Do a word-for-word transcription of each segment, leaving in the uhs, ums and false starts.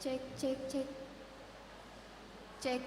Cek, cek, cek. Cek.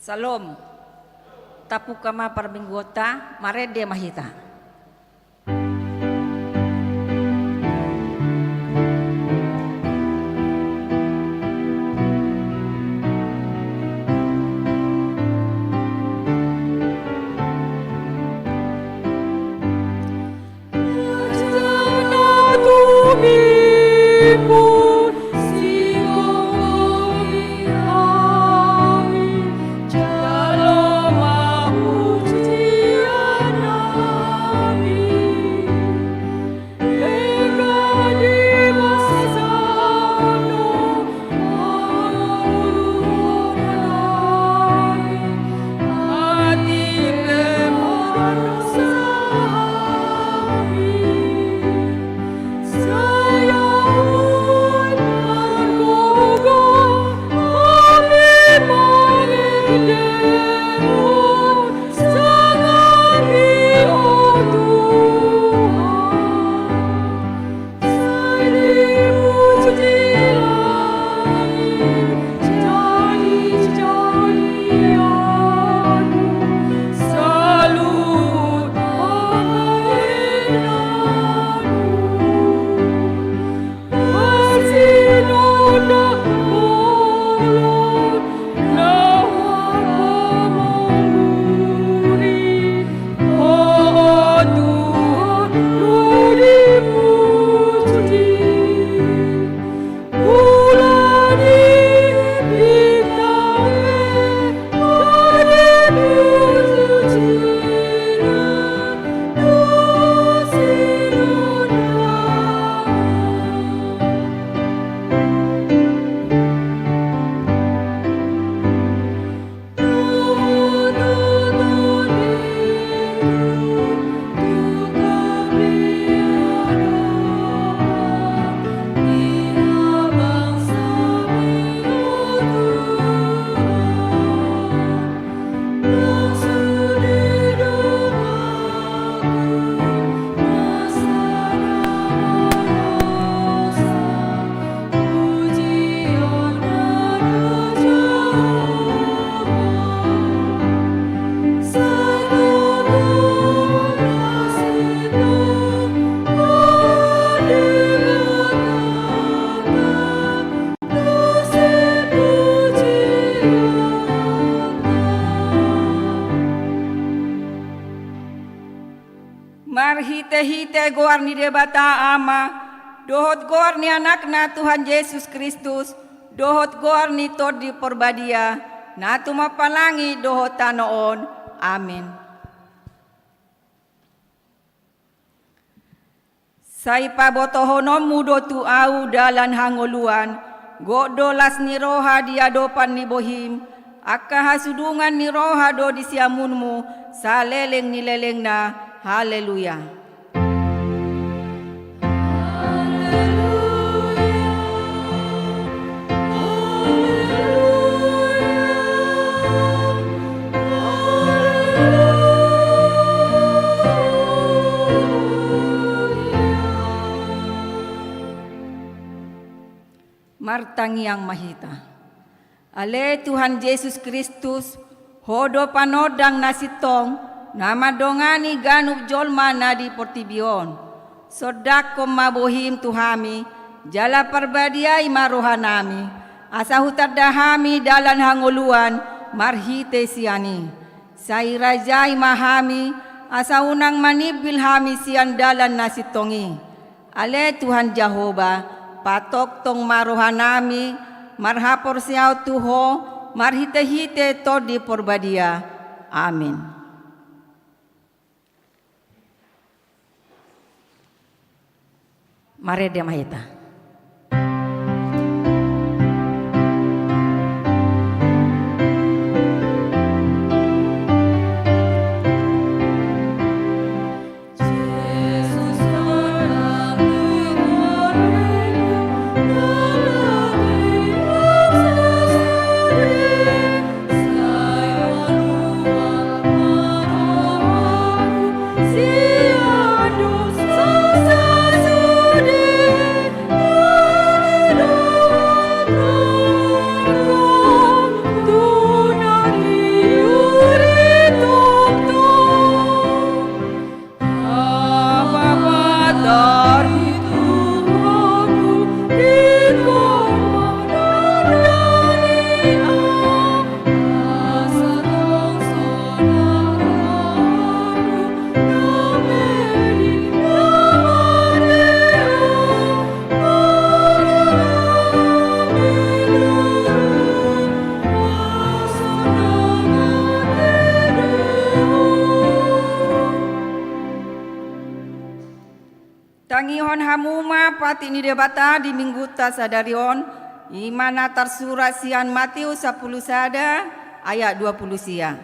Syalom. Tapungka ma parmingguonta, marende ma hita. Hite goar ni Debata Ama, dohot goar ni Anakna Tuhan Jesus Kristus, dohot goar ni Tondi Porbadia, na tumompa langit dohot tano on. Amin. Sai pabotohononmu do tu ahu dalan hangoluan, gok do las ni roha di adopan ni bohim, angka hasudungan ni roha do di siamunmu, saleleng ni lelengna. Haleluya. Martangiang ma hita. Ale Tuhan Jesus Kristus, Ho do panondang na sintong, na mandongani ganup jolma na di portibi on. Sondanghon ma bohim tu hami, jala parbadiai ma rohanami, asa hutanda hami dalan hangoluan marhite sian i. Sai rajai ma hami, asa unang manimbil hami sian dalan na sintong i. Ale Tuhan Jahowa, patongtong ma rohanami marhaporseaon tu Ho, marhitehite Tondi Porbadia. Amin. Marende ma hita. Tangihon hamu ma patik ni Debata di minggunta sadari on, i ma na tarsurat sian Mateus sampulu sada ayat dua pulu sia.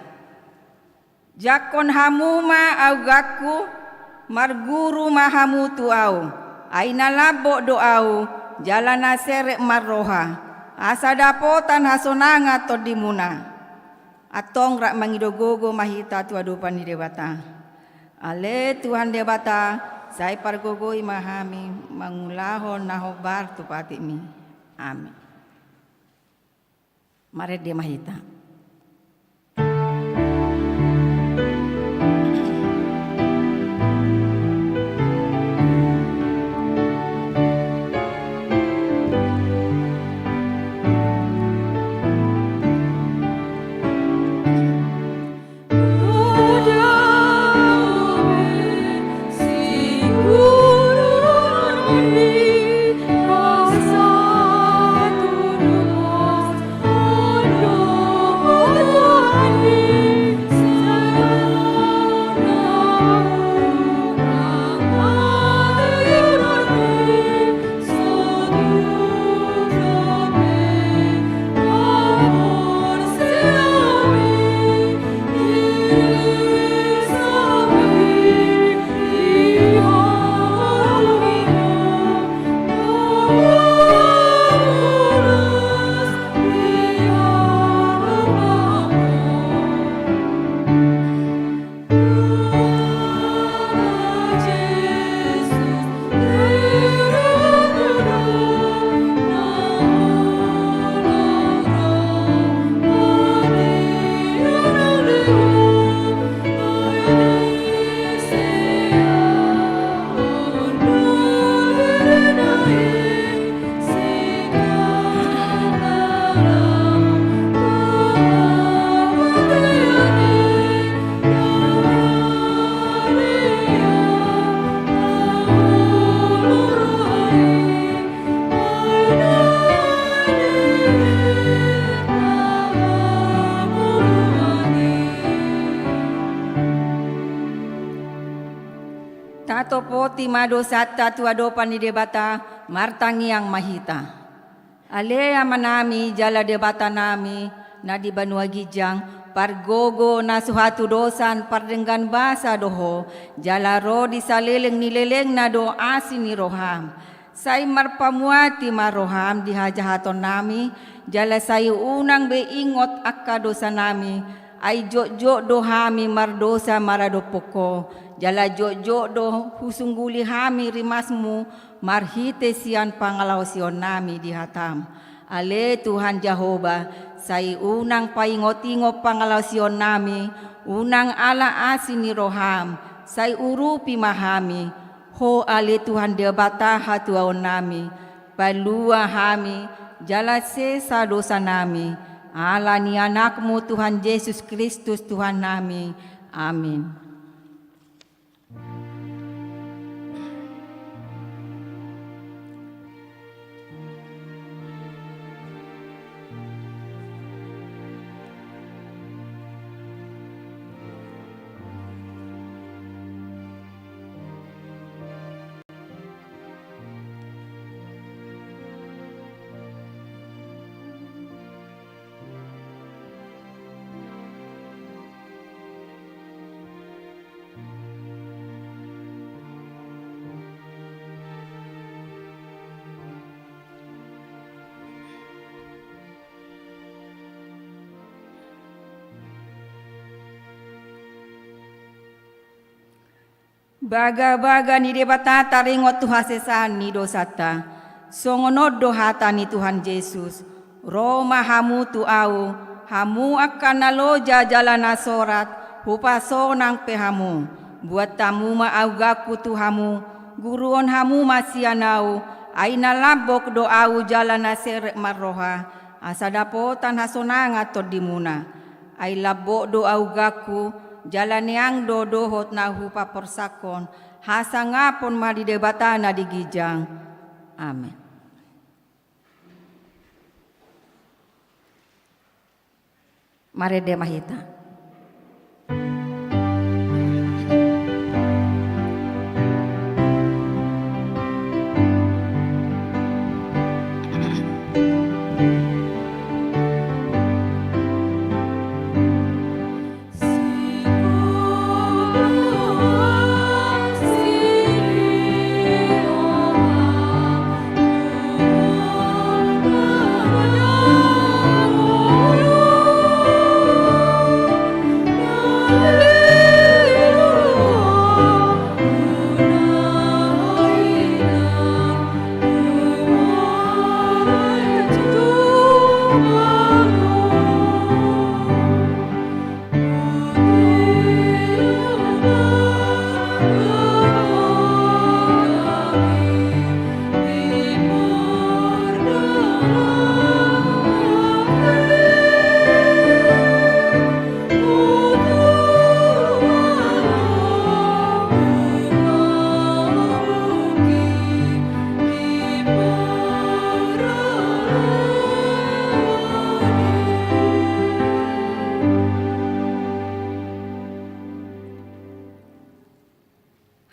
Jangkon hamu ma augangku, marguru ma hamu tu ahu, ai na lambok do ahu, jala na serep marroha, asa dapotan hasonangan tondimuna. Antong rap mangido gogo ma hita tu adopan ni Debata. Ale Tuhan Debata, sai pargogoi ma hami mangulahon na hombar tu patikmi. Amin. Marende ma hita. Topoti ma dosanta tu adopan ni Debata, martangiang ma hita. Ale Amanami jala Debatanami na di banua ginjang, pargogo na so hatudosan pardenggan basa do Ho, jala ro di saleleng ni lelengna do asi ni roham. Sai marpamuati ma roham di hajahatonnami, jala sai unang be ingot angka dosanami, ai jotjot do hami mardosa maradophon Ho, jala jotjot do husungguli hami rimasmu marhite sian pangalaosionnami di hatam. Ale Tuhan Jahowa, sai unang paingotingot pangalaosionnami, unang ala asi ni roham, sai urupi ma hami, Ho ale Tuhan Debata hatuaonnami, palua hami, jala sesa dosanami, ala ni Anakmu Tuhan Jesus Kristus Tuhannami. Amin. Bagabaga ni Debata taringot tu hasesaan ni dosanta. Songon on do hata ni Tuhan Jesus: Ro ma hamu tu Ahu, hamu angka na loja jala na sorat, hupasonang pe hamu. Buat hamu ma augangku tu hamu, guruhon hamu ma sian Ahu, ai na lambok do Ahu jala na serep marroha, asa dapotan hasonangan tondimuna. Ai lambok do augangku, jala neang do dohot na hupaporsangkon. Hasangapon ma di Debata na di ginjang. Amen. Marende ma hita.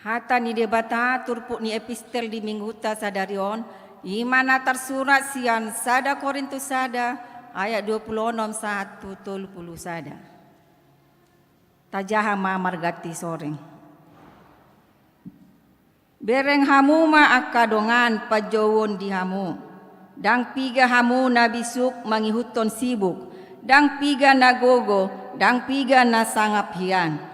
Hata ni Debata turpuk ni epistel di Mingguta sadari on, i ma na tarsurat sian sada Korintus sada ayat dua pulu onom sahat tu tolu pulu sada. Tajaha ma marganti soreng. Bereng hamu ma angka dongan panjouon di hamu. Ndang piga hamu na bisuk mangihuthon sibuk, ndang piga na gogo, ndang piga na sangap hian.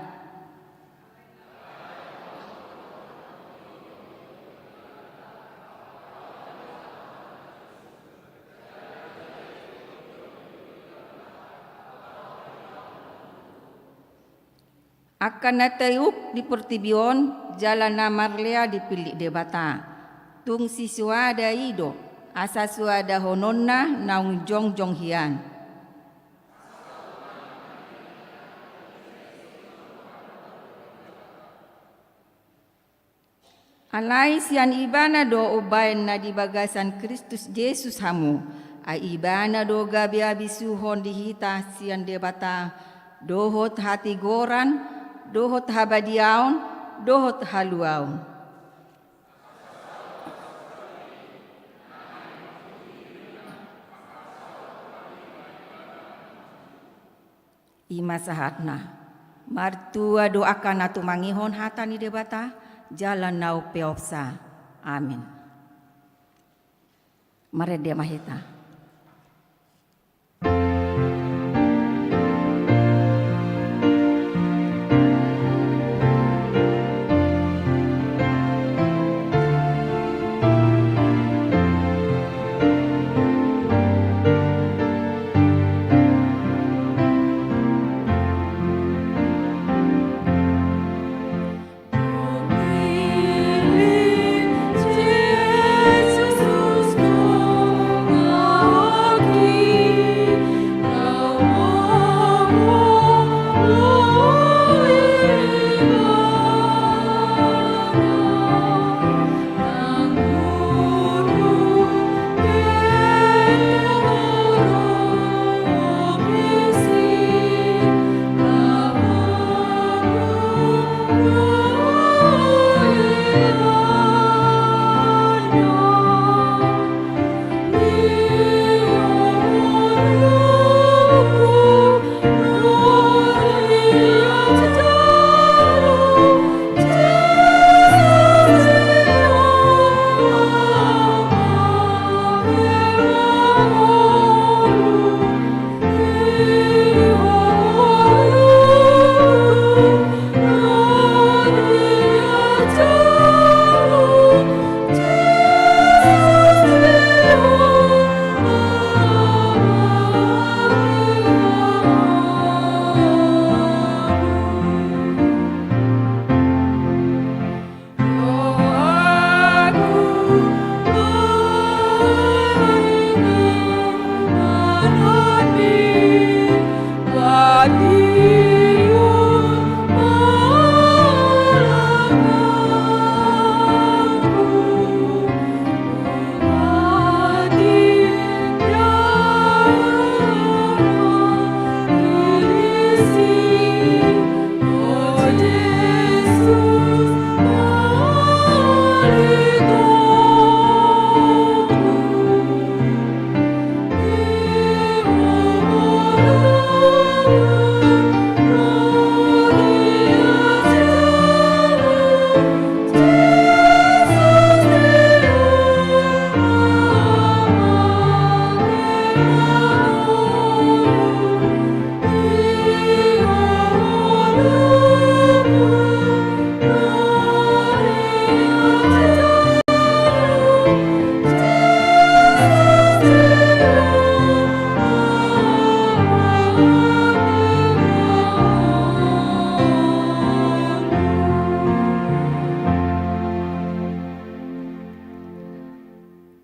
Angka na tauk di portibi on jala na marlea dipillit Debata. Tung sisoada i do, asa soadahononna naung jongjong hian. Alai sian Ibana do umbahen na di bagasan Kristus Jesus hamu. Ai Ibana do gabe habisuhon di hita sian Debata, dohot hatigoran, dohot habadiaon, dohot haluaon. I ma sahatna. Martua do angka na tumangihon hata ni Debata jala na umpeopsa. Amin. Marende ma hita.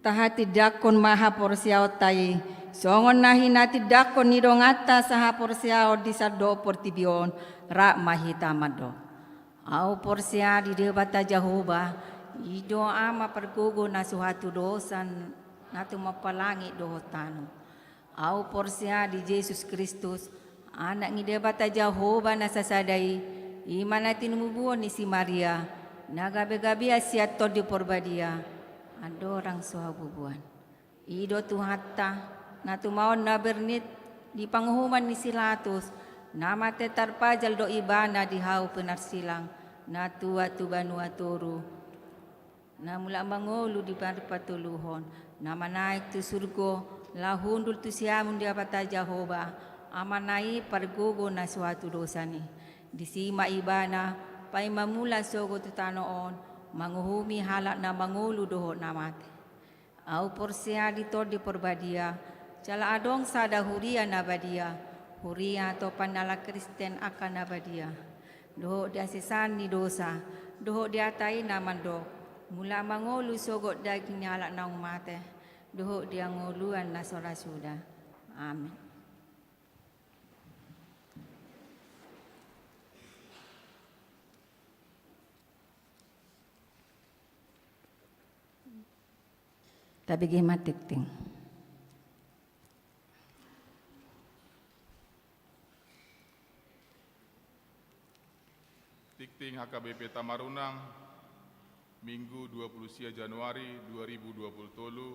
Tahatindangkon ma haporseaonta i, songon na hinatindangkon ni donganta sahaporseaon di sandok portibi on, rap ma hita mandok. Ahu porsea di Debata Jahowa, i do Ama pargogo na so hatudosan, na tumompa langit dohot tano. Ahu porsea di Jesus Kristus, Anak ni Debata Jahowa na sasada i, i ma na tinubuan ni si Maria, na gabegabean sian Tondi Porbadia, andorang so habubuan. I do Tuhanta, na tumaon na bernit di panguhuman ni si Latus, na mate tarpajal do Ibana di hau pinarsilang, na tua tu banua toru, na mulak mangolu di parpatoluhon, na manaek tu surgo, laho hundul tu siamun Debata Jahowa, Amana i pargogo na so hatudosan i. Disi ma Ibana paima mulak sogot tu tano on, manguhumi halak na mangolu dohot na mate. Ahu porsea di Tondi Porbadia, jala adong sada huria na badia, huria topan ni halak Kristen angka na badia, dohot di hasesaan ni dosa, dohot di hata i na mandok, mulak mangolu sogot daging ni halak naung mate, dohot di hangoluan na so ra suda. Amin. Tabege ma tingting. Sitting H K B P Tamarunang, Minggu dua pulu sia Januari dua ribu dua pulu tolu,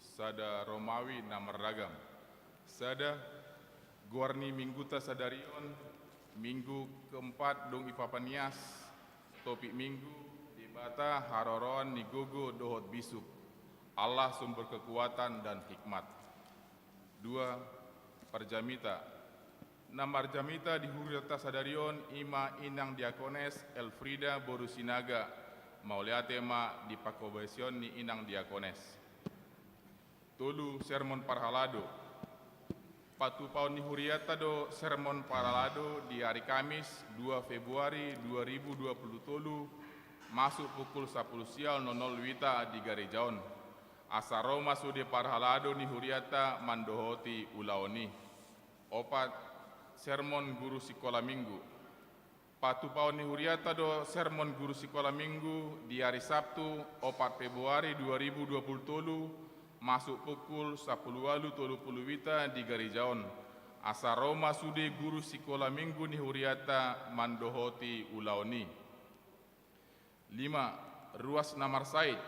sada Romawi na marragam. Sada, goar ni Mingguta sadari on, Minggu keempat dung ipapanias, topik Minggu, Debata haroroan ni gogo dohot bisuk, Allah sumber kekuatan dan hikmat. Dua, parjamita. Na marjamita di huriata sadari on i ma inang diakones Elfrida boru Sinaga, mauliate ma di panghobasion ni inang diakones. Tolu, sermon parhalado. Patupaon ni huriata do sermon parhalado di ari Kamis dua Februari dua ribu dua pulu tolu, masuk pukul sapulu sial nol nol wita di gareja on. Asa ro ma sude parhalado ni huriata mandohoti ulaon i. Opat, sermon guru sikola Minggu. Patupaon ni huriata do sermon guru sikola Minggu di ari Sabtu, opat Februari dua ribu dua pulu tolu, masuk pukul sapulu ualu tolu pulu wita di gareja on. Asa ro ma sude guru sikola Minggu ni huriata mandohoti ulaon i. Lima, ruas na marsait.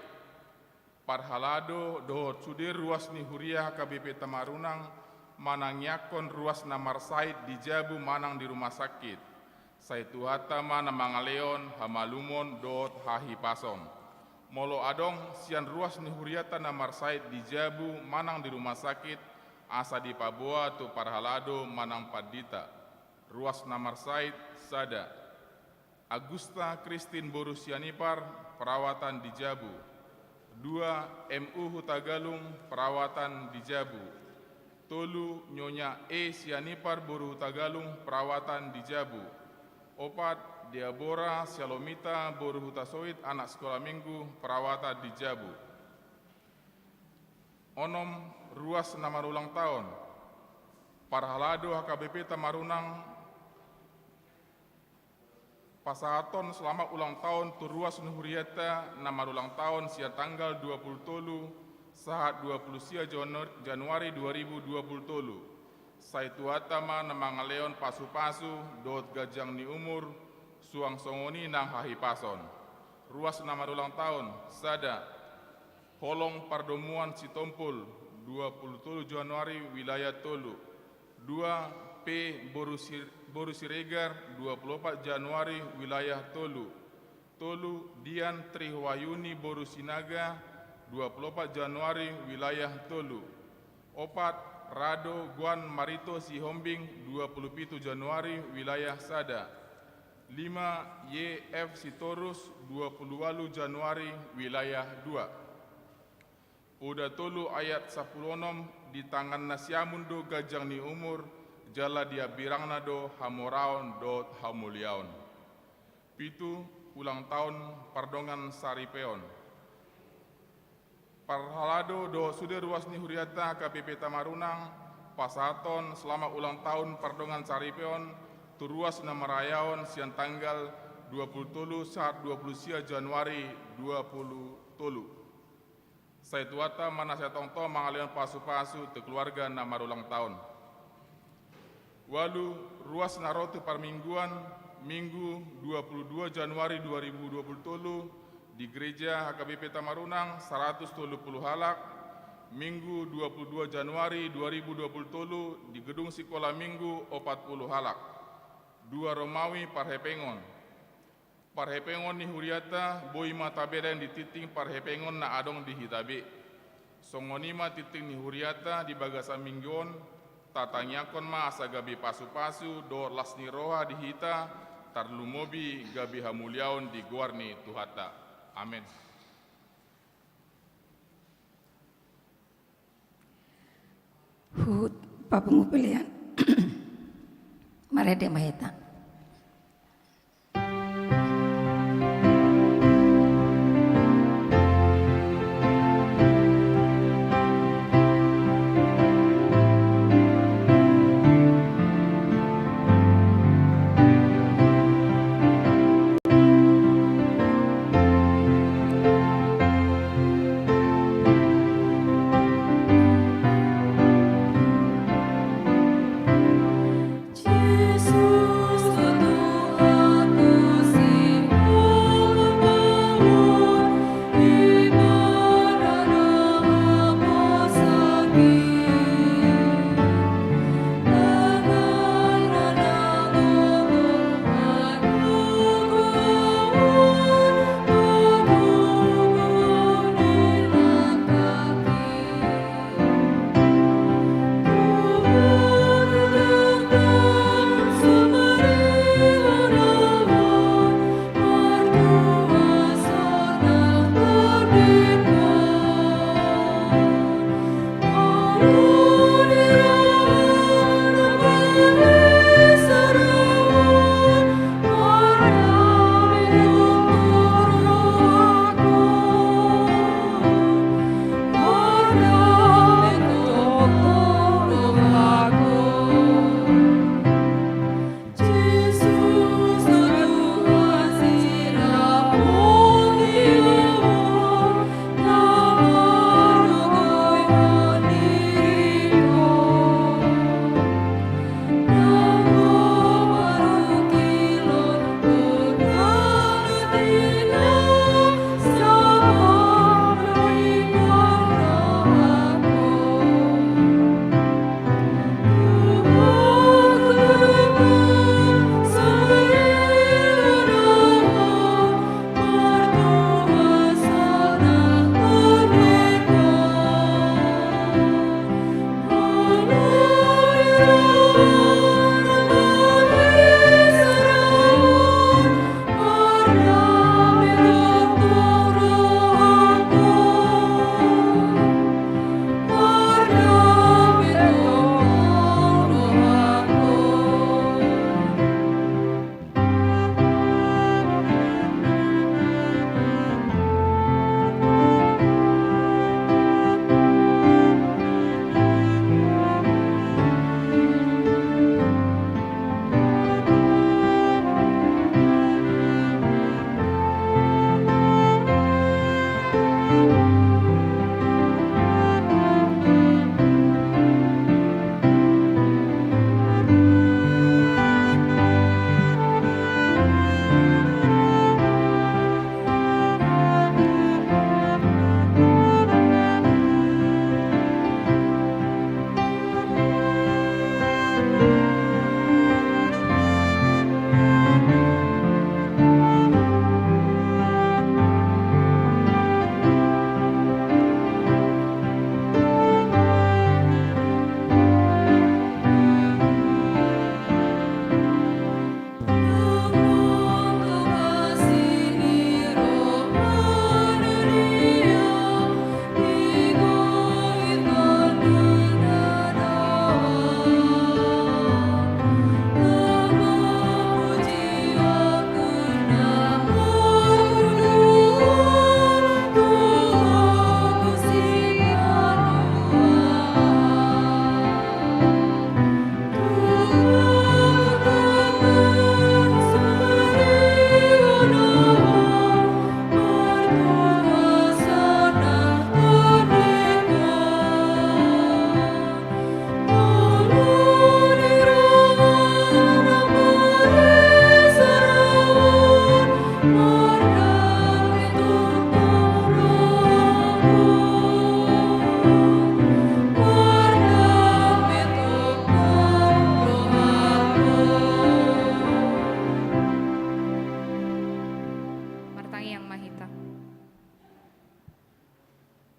Parhalado dohot sude ruas ni huria H K B P Tamarunang manangiangkon ruas na marsait di jabu manang di rumah sakit. Sai Tuhanta ma na mangalehon hamalumon dohot hahipason. Molo adong sian ruas ni huriata na marsait di jabu manang di rumah sakit, asa dipaboa tu parhalado manang pandita. Ruas na marsait, sada. Agusta Kristin boru Sianipar, perawatan di jabu. Dua, M U Hutagalung, perawatan di jabu. Tolu, Nyonya E Sianipar boru Hutagalung, perawatan di jabu. Opat, Deabora Sialomita boru Hutasoit, anak sikola Minggu, perawatan di jabu. Onom, ruas na marulang taon. Parhalado H K B P Tamarunang pasahathon selamat ulang taon tu ruas ni huriata na marulang taon sian tanggal dua pulu tolu sahat dua pulu sia Janu-, Januari dua ribu dua pulu tolu. Sai Tuhanta ma na mangalehon pasupasu dohot ganjang ni umur, suang songon i nang hahipason. Ruas na marulang taon, sada. Holong Pardomuan Sitompul, dua pulu tolu Januari, wilayah tolu. Dua, P boru Sir-, boru Siregar, dua pulu opat Januari, wilayah tolu. Tolu, Dian Triwahyuni boru Sinaga, dua pulu opat Januari, wilayah tolu. Opat, Rado Guan Marito Sihombing, dua pulu pitu Januari, wilayah sada. Lima, Y F Sitorus, dua pulu ualu Januari, wilayah dua. Poda tolu ayat sampulu onom, di tangan na siamun do ganjang ni umur, jala di hambirangna do hamoraon dohot hamuliaon. Pitu, ulang taon pardongan saripeon. Parhalado dohot sude ruas ni huriata H K B P Tamarunang pasahathon selamat ulang taon pardongan saripeon tu ruas na marayahon sian tanggal dua pulu tolu sahat dua pulu sia Januari dua pulu tolu. Sai Tuhanta ma na sai tongtong mangalehon pasupasu tu keluarga na marulang taon. Ualu, ruas na ro tu parmingguan, Minggu dua pulu dua Januari dua ribu dua pulu tolu, di Gereja H K B P Tamarunang saratus tolu pulu halak, Minggu dua pulu dua Januari dua ribu dua pulu tolu, di Gedung Sikola Minggu opat pulu halak. Dua Romawi parhepengon. Parhepengon ni huriata boi ma tabeleng di tingting parhepengon na adong di hita be. Songon i ma tingting ni huriata di bagasan Minggu on, tatangiangkon ma asa gabe pasupasu dohot las ni roha di hita, tarlumobi gabe hamuliaon di goar ni Tuhanta. Amen. Huhut papungu pelean. Marende ma hita.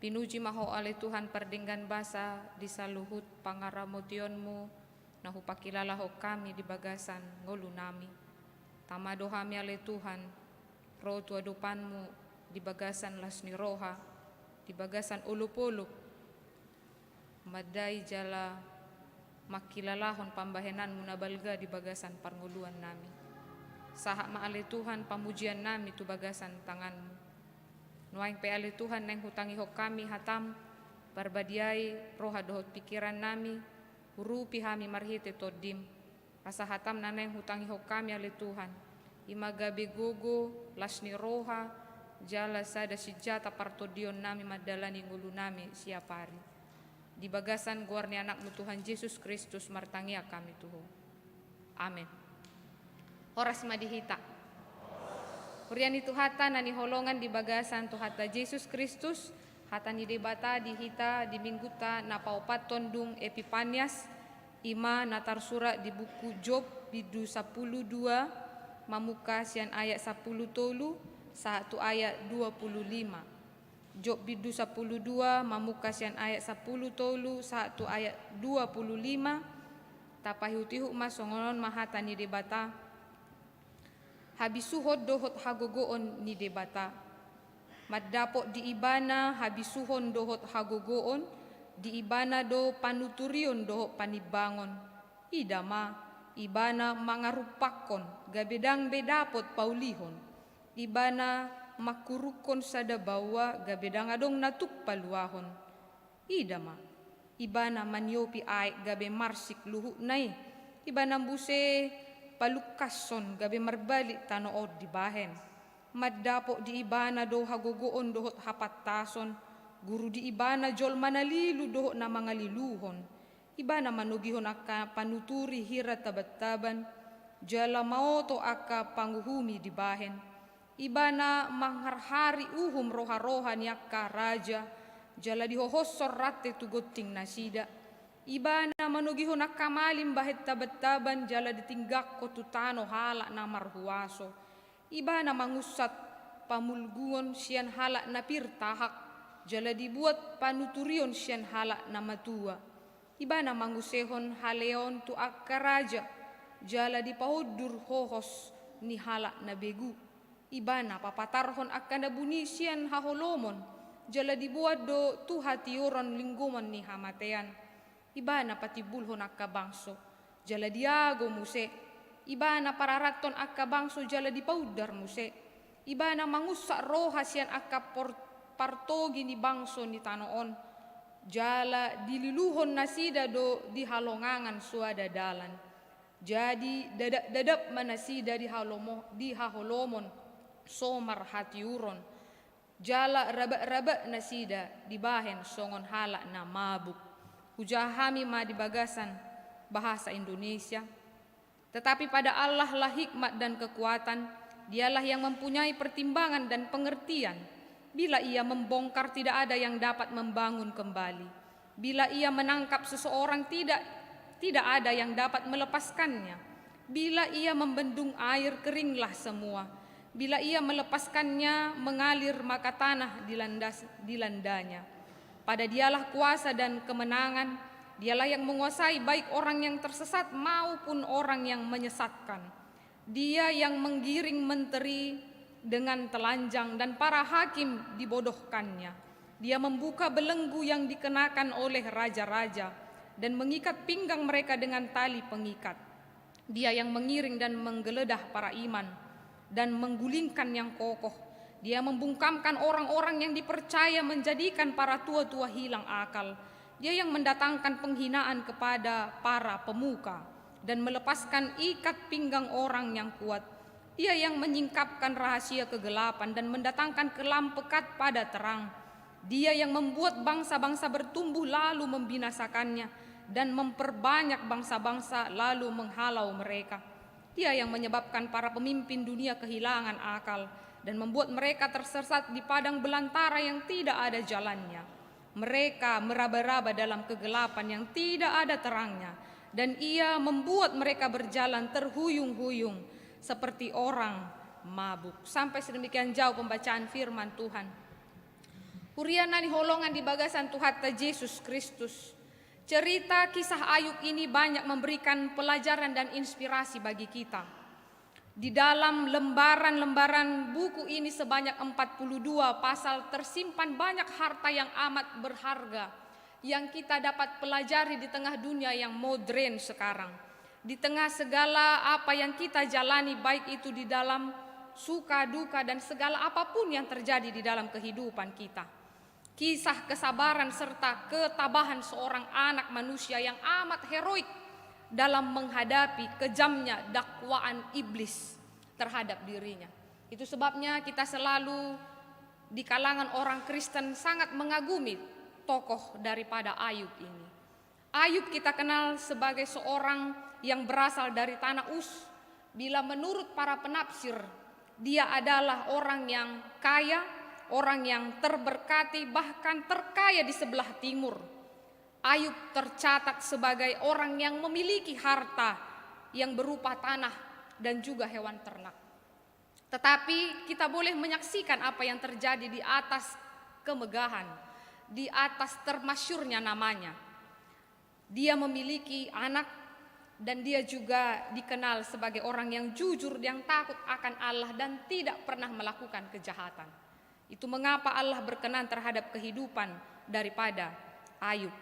Pinuji ma Ho ale Tuhan pardenggan basa di saluhut pangaramotionMu na hupangkilalahon hami di bagasan ngolunami. Tama do hami ale Tuhan, ro tu adopanMu di bagasan las ni roha, di bagasan olopolop, mandai jala mangkilalahon pambahenanMu na balga di bagasan parngoluannami. Sahat ma ale Tuhan pamujiannami tu bagasan tanganMu. Nuaeng pe ale Tuhan naeng hutangihon hami hataM, parbadiai roha dohot pingkirannami, urupi hami marhite TondiM. Asa hataM na naeng hutangihon hami ale Tuhan, i ma gabe gogo, las ni roha, jala sada sinjata partondionnami mandalani ngolunami siapari. Di bagasan goar ni AnakMu Tuhan Jesus Kristus martangiang hami tu Ho. Amen. Horas ma di hita. Huria ni Tuhanta na hinaholongan di bagasan Tuhanta Jesus Kristus, hata ni Debata di hita di minggunta na paopathon dung Epipanias, i ma na tarsurat di buku Job bindu sampulu dua, mamungka sian ayat sampulu tolu sahat tu ayat dua pulu lima. Job bindu sampulu dua, mamungka sian ayat sampulu tolu sahat tu ayat dua pulu lima. Tapaihutihut ma songon on ma hata ni Debata. Habisuhon dohot hagogoon ni Debata. Mandapot di Ibana habisuhon dohot hagogoon, di Ibana do panuturion dohot panimbangon. Ida ma, Ibana mangarumpakkon, gabe ndang be dapot paulihon. Ibana mangkurungkon sada baoa, gabe ndang adong na tuk paluahon. Ida ma, Ibana maniopi aek gabe marsik luhutna i. Ibana muse palungkashon gabe marbalik tano on dibahen. Mandapot di Ibana do hagogoon dohot hapantason, guru di Ibana jolma na lilu dohot na mangaliluhon. Ibana manogihon angka panuturi hira tabantaban, jala maoto angka panguhumi dibahen. Ibana mangharhari uhum roharoha ni angka raja, jala dihohoshon rante tu gonting nasida. Ibana manogihon angka malim bahen tabantaban, jala ditinggangkon tu tano halak na marhuaso. Ibana mangunsat pamulguon sian halak na pir tahak, jala dibuat panuturion sian halak na matua. Ibana mangusehon haleaon tu angka raja, jala dipaundur hohos ni halak na begu. Ibana papatarhon angka na buni sian haholomon, jala diboan do tu hatiuron linggoman ni hamatean. Ibana patimbulhon angka bangso, jala diago muse. Ibana pararathon angka bangso jala dipaundar muse. Ibana mangunsat roha sian angka por-, partogi ni bangso ni tano on, jala dililuhon nasida do di halongangan soada dalan. Jadi dadapdadap ma nasida di halomo-, di haholomon so marhatiuron. Jala rabakabak nasida dibahen songon halak na mabuk. Hujaha hami ma di bagasan bahasa Indonesia. Tetapi pada Allah lah hikmat dan kekuatan, Dialah yang mempunyai pertimbangan dan pengertian. Bila Ia membongkar, tidak ada yang dapat membangun kembali. Bila Ia menangkap seseorang, tidak, tidak ada yang dapat melepaskannya. Bila Ia membendung air, keringlah semua. Bila Ia melepaskannya mengalir, maka tanah dilandas-, dilandanya. Pada Dialah kuasa dan kemenangan. Dialah yang menguasai baik orang yang tersesat maupun orang yang menyesatkan. Dia yang menggiring menteri dengan telanjang dan para hakim dibodohkannya. Dia membuka belenggu yang dikenakan oleh raja-raja dan mengikat pinggang mereka dengan tali pengikat. Dia yang mengiring dan menggeledah para imam dan menggulingkan yang kokoh. Dia membungkamkan orang-orang yang dipercaya, menjadikan para tua-tua hilang akal. Dia yang mendatangkan penghinaan kepada para pemuka dan melepaskan ikat pinggang orang yang kuat. Dia yang menyingkapkan rahasia kegelapan dan mendatangkan kelam pekat pada terang. Dia yang membuat bangsa-bangsa bertumbuh lalu membinasakannya, dan memperbanyak bangsa-bangsa lalu menghalau mereka. Dia yang menyebabkan para pemimpin dunia kehilangan akal dan membuat mereka tersesat di padang belantara yang tidak ada jalannya. Mereka meraba-raba dalam kegelapan yang tidak ada terangnya, dan Ia membuat mereka berjalan terhuyung-huyung seperti orang mabuk. Sampai sedemikian jauh pembacaan firman Tuhan. Huria na hinaholongan di bagasan Tuhanta Jesus Kristus, cerita kisah Ayub ini banyak memberikan pelajaran dan inspirasi bagi kita. Di dalam lembaran-lembaran buku ini sebanyak empat puluh dua pasal tersimpan banyak harta yang amat berharga yang kita dapat pelajari di tengah dunia yang modern sekarang. Di tengah segala apa yang kita jalani, baik itu di dalam suka, duka, dan segala apapun yang terjadi di dalam kehidupan kita. Kisah kesabaran serta ketabahan seorang anak manusia yang amat heroik dalam menghadapi kejamnya dakwaan iblis terhadap dirinya. Itu sebabnya kita selalu di kalangan orang Kristen sangat mengagumi tokoh daripada Ayub ini. Ayub kita kenal sebagai seorang yang berasal dari tanah Us. Bila menurut para penafsir, dia adalah orang yang kaya, orang yang terberkati, bahkan terkaya di sebelah timur. Ayub tercatat sebagai orang yang memiliki harta yang berupa tanah dan juga hewan ternak. Tetapi kita boleh menyaksikan apa yang terjadi di atas kemegahan, di atas termasyurnya namanya. Dia memiliki anak dan dia juga dikenal sebagai orang yang jujur, yang takut akan Allah dan tidak pernah melakukan kejahatan. Itu mengapa Allah berkenan terhadap kehidupan daripada Ayub.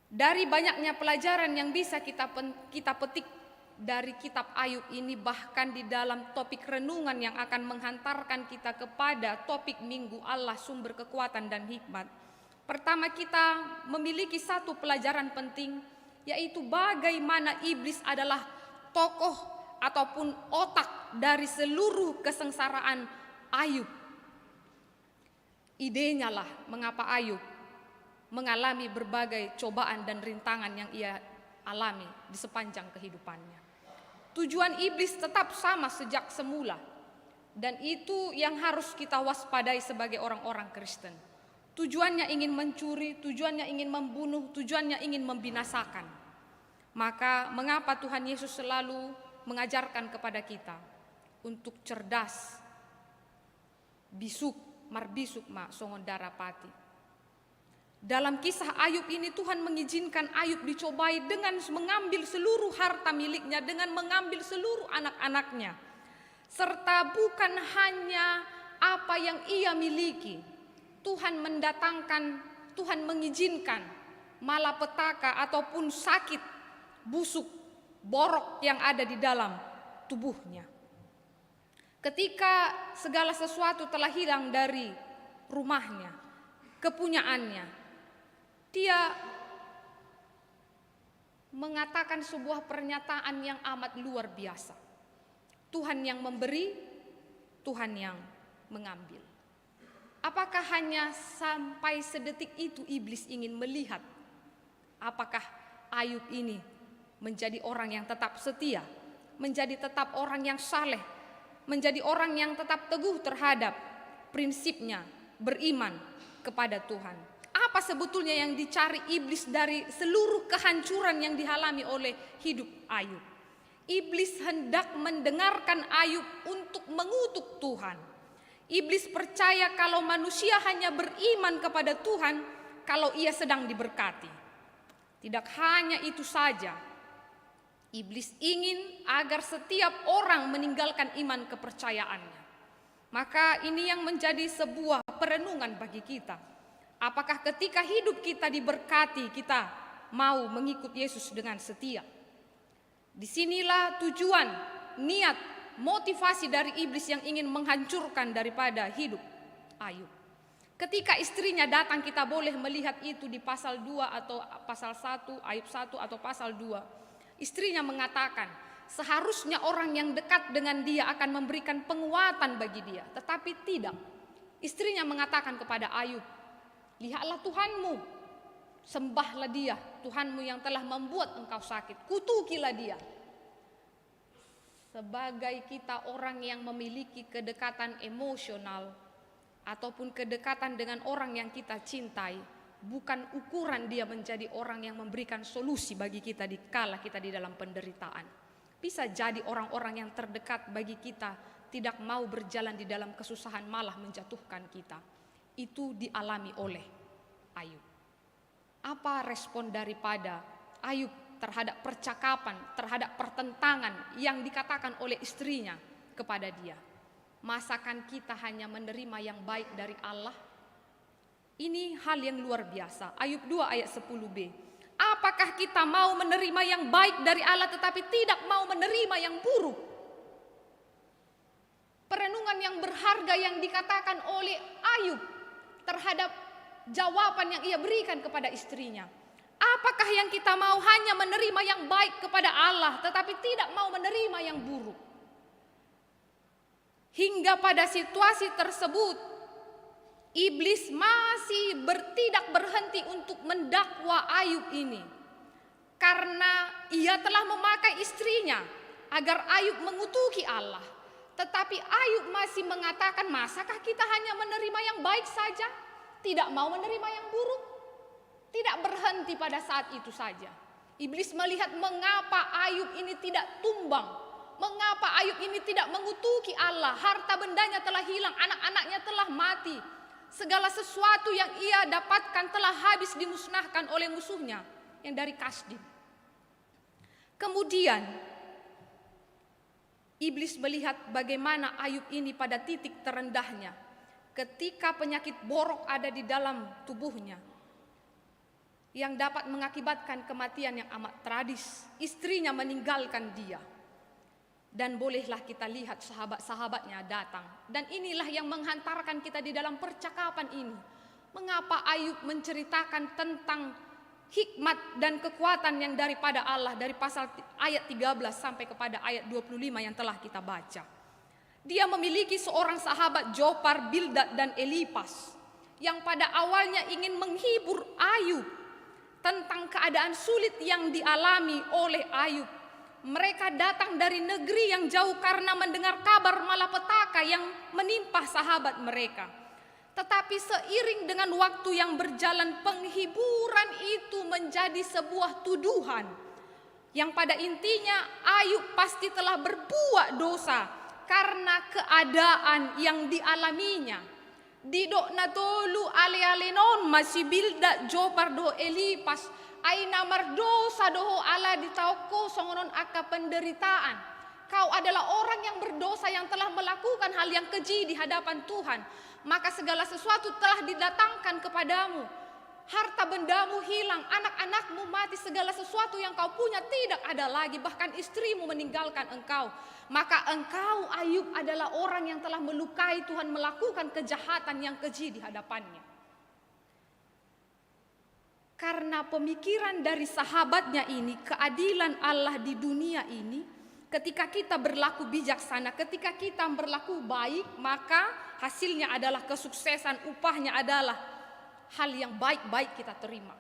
Dari banyaknya pelajaran yang bisa kita pen-, kita petik dari kitab Ayub ini, bahkan di dalam topik renungan yang akan menghantarkan kita kepada topik Minggu Allah, sumber kekuatan dan hikmat. Pertama, kita memiliki satu pelajaran penting, yaitu bagaimana iblis adalah tokoh ataupun otak dari seluruh kesengsaraan Ayub. Idenya lah mengapa Ayub mengalami berbagai cobaan dan rintangan yang ia alami di sepanjang kehidupannya. Tujuan iblis tetap sama sejak semula, dan itu yang harus kita waspadai sebagai orang-orang Kristen. Tujuannya ingin mencuri, tujuannya ingin membunuh, tujuannya ingin membinasakan. Maka, mengapa Tuhan Yesus selalu mengajarkan kepada kita untuk cerdas, bisuk, marbisuk ma songon darapati? Dalam kisah Ayub ini, Tuhan mengizinkan Ayub dicobai dengan mengambil seluruh harta miliknya, dengan mengambil seluruh anak-anaknya. Serta bukan hanya apa yang ia miliki, Tuhan mendatangkan, Tuhan mengizinkan malapetaka ataupun sakit, busuk, borok yang ada di dalam tubuhnya. Ketika segala sesuatu telah hilang dari rumahnya, kepunyaannya, dia mengatakan sebuah pernyataan yang amat luar biasa. Tuhan yang memberi, Tuhan yang mengambil. Apakah hanya sampai sedetik itu iblis ingin melihat apakah Ayub ini menjadi orang yang tetap setia, menjadi tetap orang yang saleh, menjadi orang yang tetap teguh terhadap prinsipnya beriman kepada Tuhan? Apa sebetulnya yang dicari iblis dari seluruh kehancuran yang dialami oleh hidup Ayub? Iblis hendak mendengarkan Ayub untuk mengutuk Tuhan. Iblis percaya kalau manusia hanya beriman kepada Tuhan kalau ia sedang diberkati. Tidak hanya itu saja, iblis ingin agar setiap orang meninggalkan iman kepercayaannya. Maka ini yang menjadi sebuah perenungan bagi kita. Apakah ketika hidup kita diberkati, kita mau mengikut Yesus dengan setia? Di sinilah tujuan, niat, motivasi dari iblis yang ingin menghancurkan daripada hidup Ayub. Ketika istrinya datang, kita boleh melihat itu di pasal dua atau pasal satu, Ayub satu atau pasal dua. Istrinya mengatakan, seharusnya orang yang dekat dengan dia akan memberikan penguatan bagi dia. Tetapi tidak. Istrinya mengatakan kepada Ayub, "Lihatlah Tuhanmu, sembahlah Dia, Tuhanmu yang telah membuat engkau sakit. Kutukilah Dia." Sebagai kita orang yang memiliki kedekatan emosional ataupun kedekatan dengan orang yang kita cintai, bukan ukuran dia menjadi orang yang memberikan solusi bagi kita di kala kita di dalam penderitaan. Bisa jadi orang-orang yang terdekat bagi kita tidak mau berjalan di dalam kesusahan, malah menjatuhkan kita. Itu dialami oleh Ayub. Apa respon daripada Ayub terhadap percakapan, terhadap pertentangan yang dikatakan oleh istrinya kepada dia? Masakan kita hanya menerima yang baik dari Allah? Ini hal yang luar biasa. Ayub dua ayat sepuluh b. Apakah kita mau menerima yang baik dari Allah tetapi tidak mau menerima yang buruk? Perenungan yang berharga yang dikatakan oleh Ayub terhadap jawaban yang ia berikan kepada istrinya. Apakah yang kita mau hanya menerima yang baik kepada Allah tetapi tidak mau menerima yang buruk? Hingga pada situasi tersebut, iblis masih ber-, tidak berhenti untuk mendakwa Ayub ini. Karena ia telah memakai istrinya agar Ayub mengutuki Allah. Tetapi Ayub masih mengatakan, "Masakah kita hanya menerima yang baik saja, tidak mau menerima yang buruk?" Tidak berhenti pada saat itu saja. Iblis melihat mengapa Ayub ini tidak tumbang, mengapa Ayub ini tidak mengutuki Allah, harta bendanya telah hilang, anak-anaknya telah mati, segala sesuatu yang ia dapatkan telah habis dimusnahkan oleh musuhnya yang dari Kasdim. Kemudian, iblis melihat bagaimana Ayub ini pada titik terendahnya, ketika penyakit borok ada di dalam tubuhnya, yang dapat mengakibatkan kematian yang amat tragis. Istrinya meninggalkan dia. Dan bolehlah kita lihat sahabat-sahabatnya datang. Dan inilah yang menghantarkan kita di dalam percakapan ini. Mengapa Ayub menceritakan tentang hikmat dan kekuatan yang daripada Allah dari pasal ti-, ayat tiga belas sampai kepada ayat dua puluh lima yang telah kita baca? Dia memiliki seorang sahabat Zofar, Bildad, dan Elipas yang pada awalnya ingin menghibur Ayub tentang keadaan sulit yang dialami oleh Ayub. Mereka datang dari negeri yang jauh karena mendengar kabar malapetaka yang menimpa sahabat mereka. Tetapi seiring dengan waktu yang berjalan, penghiburan itu menjadi sebuah tuduhan yang pada intinya Ayub pasti telah berbuat dosa karena keadaan yang dialaminya. Didok na tolu alealen on ma si Bildad, Zofar dohot Elipas, ai na mardosa do ho ala ditaon ho songon on angka penderitaan. Kau adalah orang yang berdosa yang telah melakukan hal yang keji di hadapan Tuhan. Maka segala sesuatu telah didatangkan kepadamu. Harta bendamu hilang, anak-anakmu mati, segala sesuatu yang kau punya tidak ada lagi, bahkan istrimu meninggalkan engkau. Maka engkau, Ayub, adalah orang yang telah melukai Tuhan, melakukan kejahatan yang keji di hadapan-Nya. Karena pemikiran dari sahabatnya ini, keadilan Allah di dunia ini, ketika kita berlaku bijaksana, ketika kita berlaku baik, maka hasilnya adalah kesuksesan, upahnya adalah hal yang baik-baik kita terima.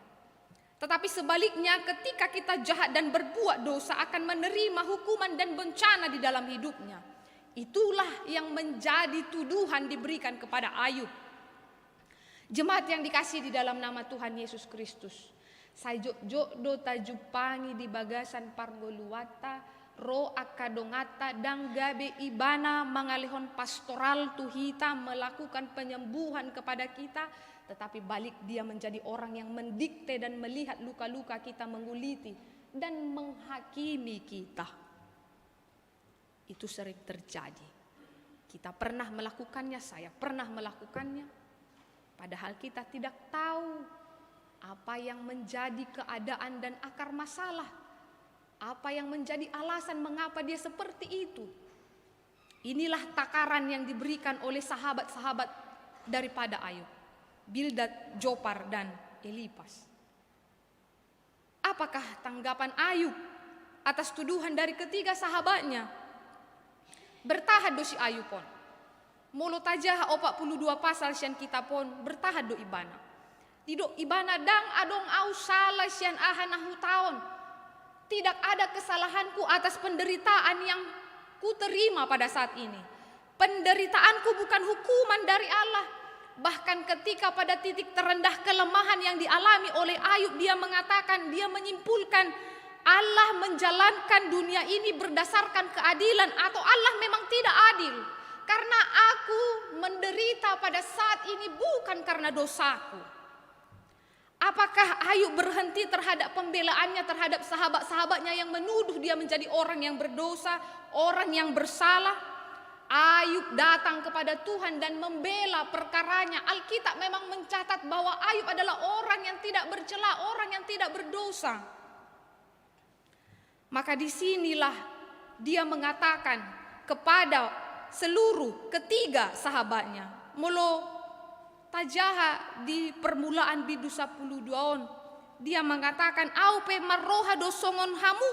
Tetapi sebaliknya, ketika kita jahat dan berbuat dosa, akan menerima hukuman dan bencana di dalam hidupnya. Itulah yang menjadi tuduhan diberikan kepada Ayub. Jemaat yang dikasihi di dalam nama Tuhan Yesus Kristus, sai jotjot do tajumpangi di bagasan parngoluanta, ro angka donganta, ndang gabe ibana mangalehon pastoral tu hita, melakukan penyembuhan kepada kita, tetapi balik dia menjadi orang yang mendikte dan melihat luka-luka kita, menguliti dan menghakimi kita. Itu sering terjadi. Kita pernah melakukannya, saya pernah melakukannya. Padahal kita tidak tahu apa yang menjadi keadaan dan akar masalah. Apa yang menjadi alasan mengapa dia seperti itu. Inilah takaran yang diberikan oleh sahabat-sahabat daripada Ayub, Bildad, Zofar, dan Elipas. Apakah tanggapan Ayub atas tuduhan dari ketiga sahabatnya? Bertahan do si Ayub on. Molo tajaha opat puluh dua pasal sian kitab on, bertahan do ibana. Didok ibana, ndang adong au sala sian aha na hutaon. Tidak ada kesalahanku atas penderitaan yang kuterima pada saat ini. Penderitaanku bukan hukuman dari Allah. Bahkan ketika pada titik terendah kelemahan yang dialami oleh Ayub, dia mengatakan, dia menyimpulkan, Allah menjalankan dunia ini berdasarkan keadilan atau Allah memang tidak adil. Karena aku menderita pada saat ini bukan karena dosaku. Apakah Ayub berhenti terhadap pembelaannya terhadap sahabat-sahabatnya yang menuduh dia menjadi orang yang berdosa, orang yang bersalah? Ayub datang kepada Tuhan dan membela perkaranya. Alkitab memang mencatat bahwa Ayub adalah orang yang tidak bercela, orang yang tidak berdosa. Maka di sinilah dia mengatakan kepada seluruh ketiga sahabatnya, molo tajaha di permulaan bindu sampulu dua on, dia mengatakan, "Au pe marroha do songon hamu."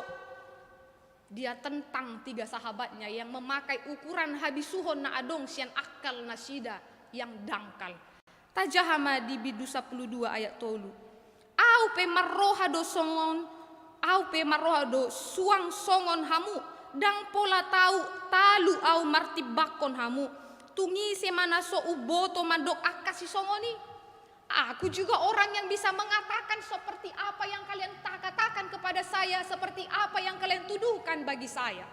Dia tentang tiga sahabatnya yang memakai ukuran habisuhon na adong sian akal nasida yang dangkal. Tajaha ma di bindu sampulu dua ayat tolu. Au pe marroha do songon, au pe marroha do suang songon hamu, ndang pola tau talu au martimbangkon hamu. Tung ise ma na so umboto mandok angka sisongon i? Aku juga orang yang bisa mengatakan seperti apa yang kalian ta-, katakan kepada saya, seperti apa yang kalian tuduhkan bagi saya.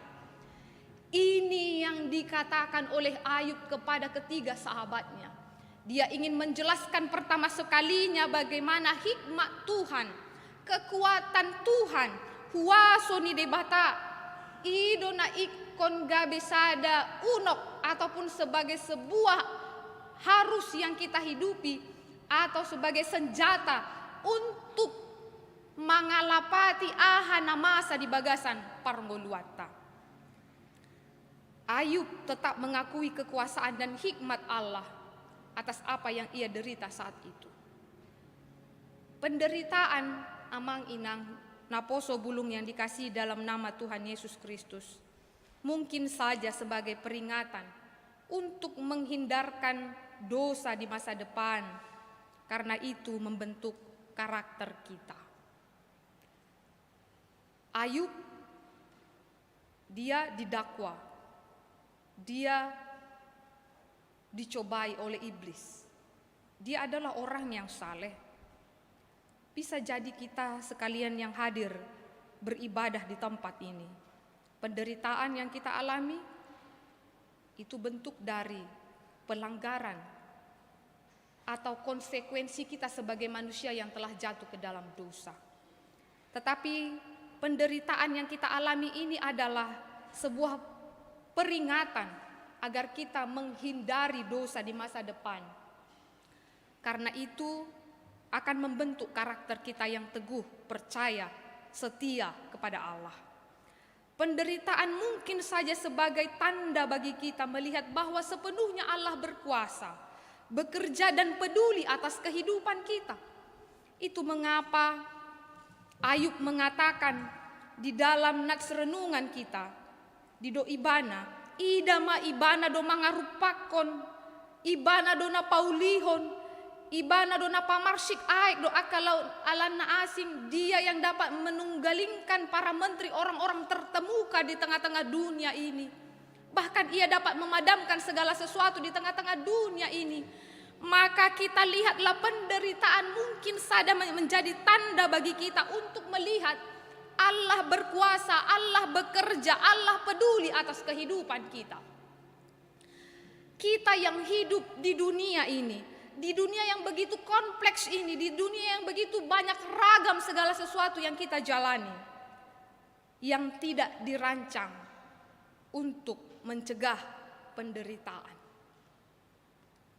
Ini yang dikatakan oleh Ayub kepada ketiga sahabatnya. Dia ingin menjelaskan pertama sekalinya bagaimana hikmat Tuhan, kekuatan Tuhan, huaso ni Debata. I do na ingkon gabe sada unok ataupun sebagai sebuah harus yang kita hidupi atau sebagai senjata untuk mangalapati aha na masa di bagasan parngoluanta. Ayub tetap mengakui kekuasaan dan hikmat Allah atas apa yang ia derita saat itu. Penderitaan, amang inang naposo bulung yang dikasihi dalam nama Tuhan Yesus Kristus, mungkin saja sebagai peringatan untuk menghindarkan dosa di masa depan, karena itu membentuk karakter kita. Ayub, dia didakwa, dia dicobai oleh iblis. Dia adalah orang yang saleh. Bisa jadi kita sekalian yang hadir beribadah di tempat ini, penderitaan yang kita alami itu bentuk dari pelanggaran atau konsekuensi kita sebagai manusia yang telah jatuh ke dalam dosa. Tetapi penderitaan yang kita alami ini adalah sebuah peringatan agar kita menghindari dosa di masa depan. Karena itu akan membentuk karakter kita yang teguh, percaya, setia kepada Allah. Penderitaan mungkin saja sebagai tanda bagi kita melihat bahwa sepenuhnya Allah berkuasa, bekerja dan peduli atas kehidupan kita. Itu mengapa Ayub mengatakan di dalam nats renungan kita, didok ibana, ida ma ibana do mangarumpakkon, ibana do na paulihon, ibana do na pamarsik aek do angka laut alanna asing, dia yang dapat menunggalingkan para menteri orang-orang terkemuka di tengah-tengah dunia ini. Bahkan ia dapat memadamkan segala sesuatu di tengah-tengah dunia ini. Maka kita lihatlah penderitaan mungkin saja men-, menjadi tanda bagi kita untuk melihat Allah berkuasa, Allah bekerja, Allah peduli atas kehidupan kita. Kita yang hidup di dunia ini, di dunia yang begitu kompleks ini, di dunia yang begitu banyak ragam segala sesuatu yang kita jalani, yang tidak dirancang untuk mencegah penderitaan.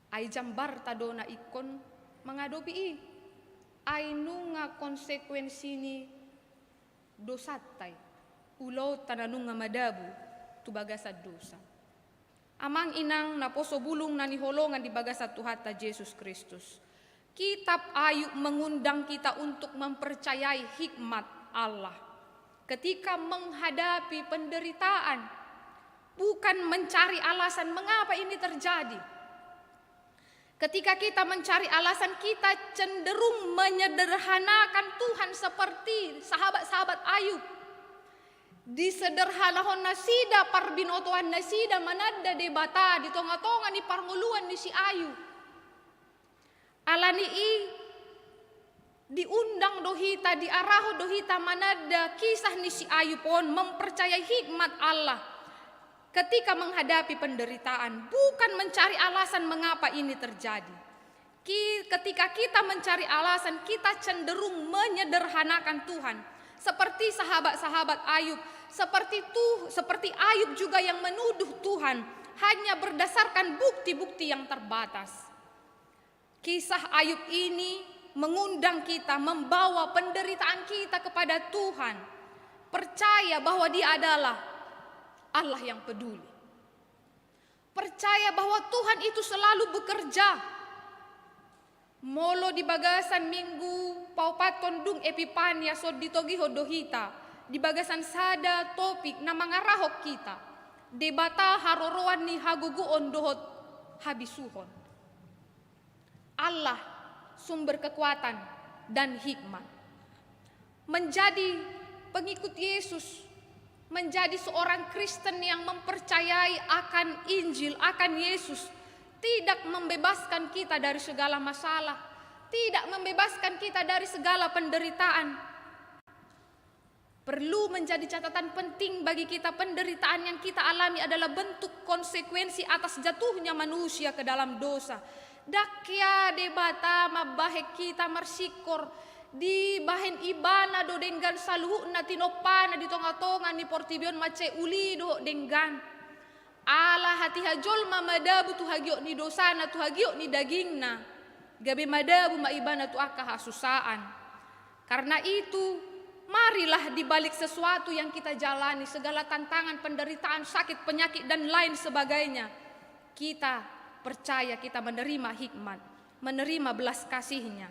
Ai jambarta do na ingkon mangadopi i. Ai nunga konsekuensi ni dosanta i, ulaonta na nunga madabu tu bagasan dosa. Amang inang naposo bulung na hinaholongan di bagasan Tuhanta Jesus Kristus, kitab Ayub mengundang kita untuk mempercayai hikmat Allah ketika menghadapi penderitaan, bukan mencari alasan mengapa ini terjadi. Ketika kita mencari alasan, kita cenderung menyederhanakan Tuhan seperti sahabat-sahabat Ayub. Disederhanahon nasida parbinotoan nasida mananda Debata di tonga-tonga ni parngoluan ni si Ayub. Alani i, diundang do hita, diarahon do hita mananda kisah ni si Ayub on, mempercayai hikmat Allah. Ketika menghadapi penderitaan, bukan mencari alasan mengapa ini terjadi. Ki-, ketika kita mencari alasan, kita cenderung menyederhanakan Tuhan. Seperti sahabat-sahabat Ayub, seperti tu-, seperti Ayub juga yang menuduh Tuhan hanya berdasarkan bukti-bukti yang terbatas. Kisah Ayub ini mengundang kita membawa penderitaan kita kepada Tuhan. Percaya bahwa Dia adalah Allah yang peduli. Percaya bahwa Tuhan itu selalu bekerja. Molo di bagasan minggu paopathon dung Epipania so ditogihon do hita, di bagasan sada topik na mangarahon hita, Debata haroroan ni hagogoon dohot habisuhon. Allah, sumber kekuatan dan hikmat. Menjadi pengikut Yesus, menjadi seorang Kristen yang mempercayai akan Injil, akan Yesus, tidak membebaskan kita dari segala masalah, tidak membebaskan kita dari segala penderitaan. Perlu menjadi catatan penting bagi kita, penderitaan yang kita alami adalah bentuk konsekuensi atas jatuhnya manusia ke dalam dosa. Ndang hea Debata mambahen hita marsingkor, dibahen Ibana do denggan saluhutna tinompana di tonga-tonga ni portibi on, mansai uli dohot denggan. Ala hatiha jolma madabu tu hagiot ni dosana, tu hagiot ni dagingna, gabe madabu ma ibana tu angka hasusaan. Karena itu, marilah di balik sesuatu yang kita jalani, segala tantangan, penderitaan, sakit, penyakit, dan lain sebagainya, kita percaya kita menerima hikmat, menerima belas kasih-Nya,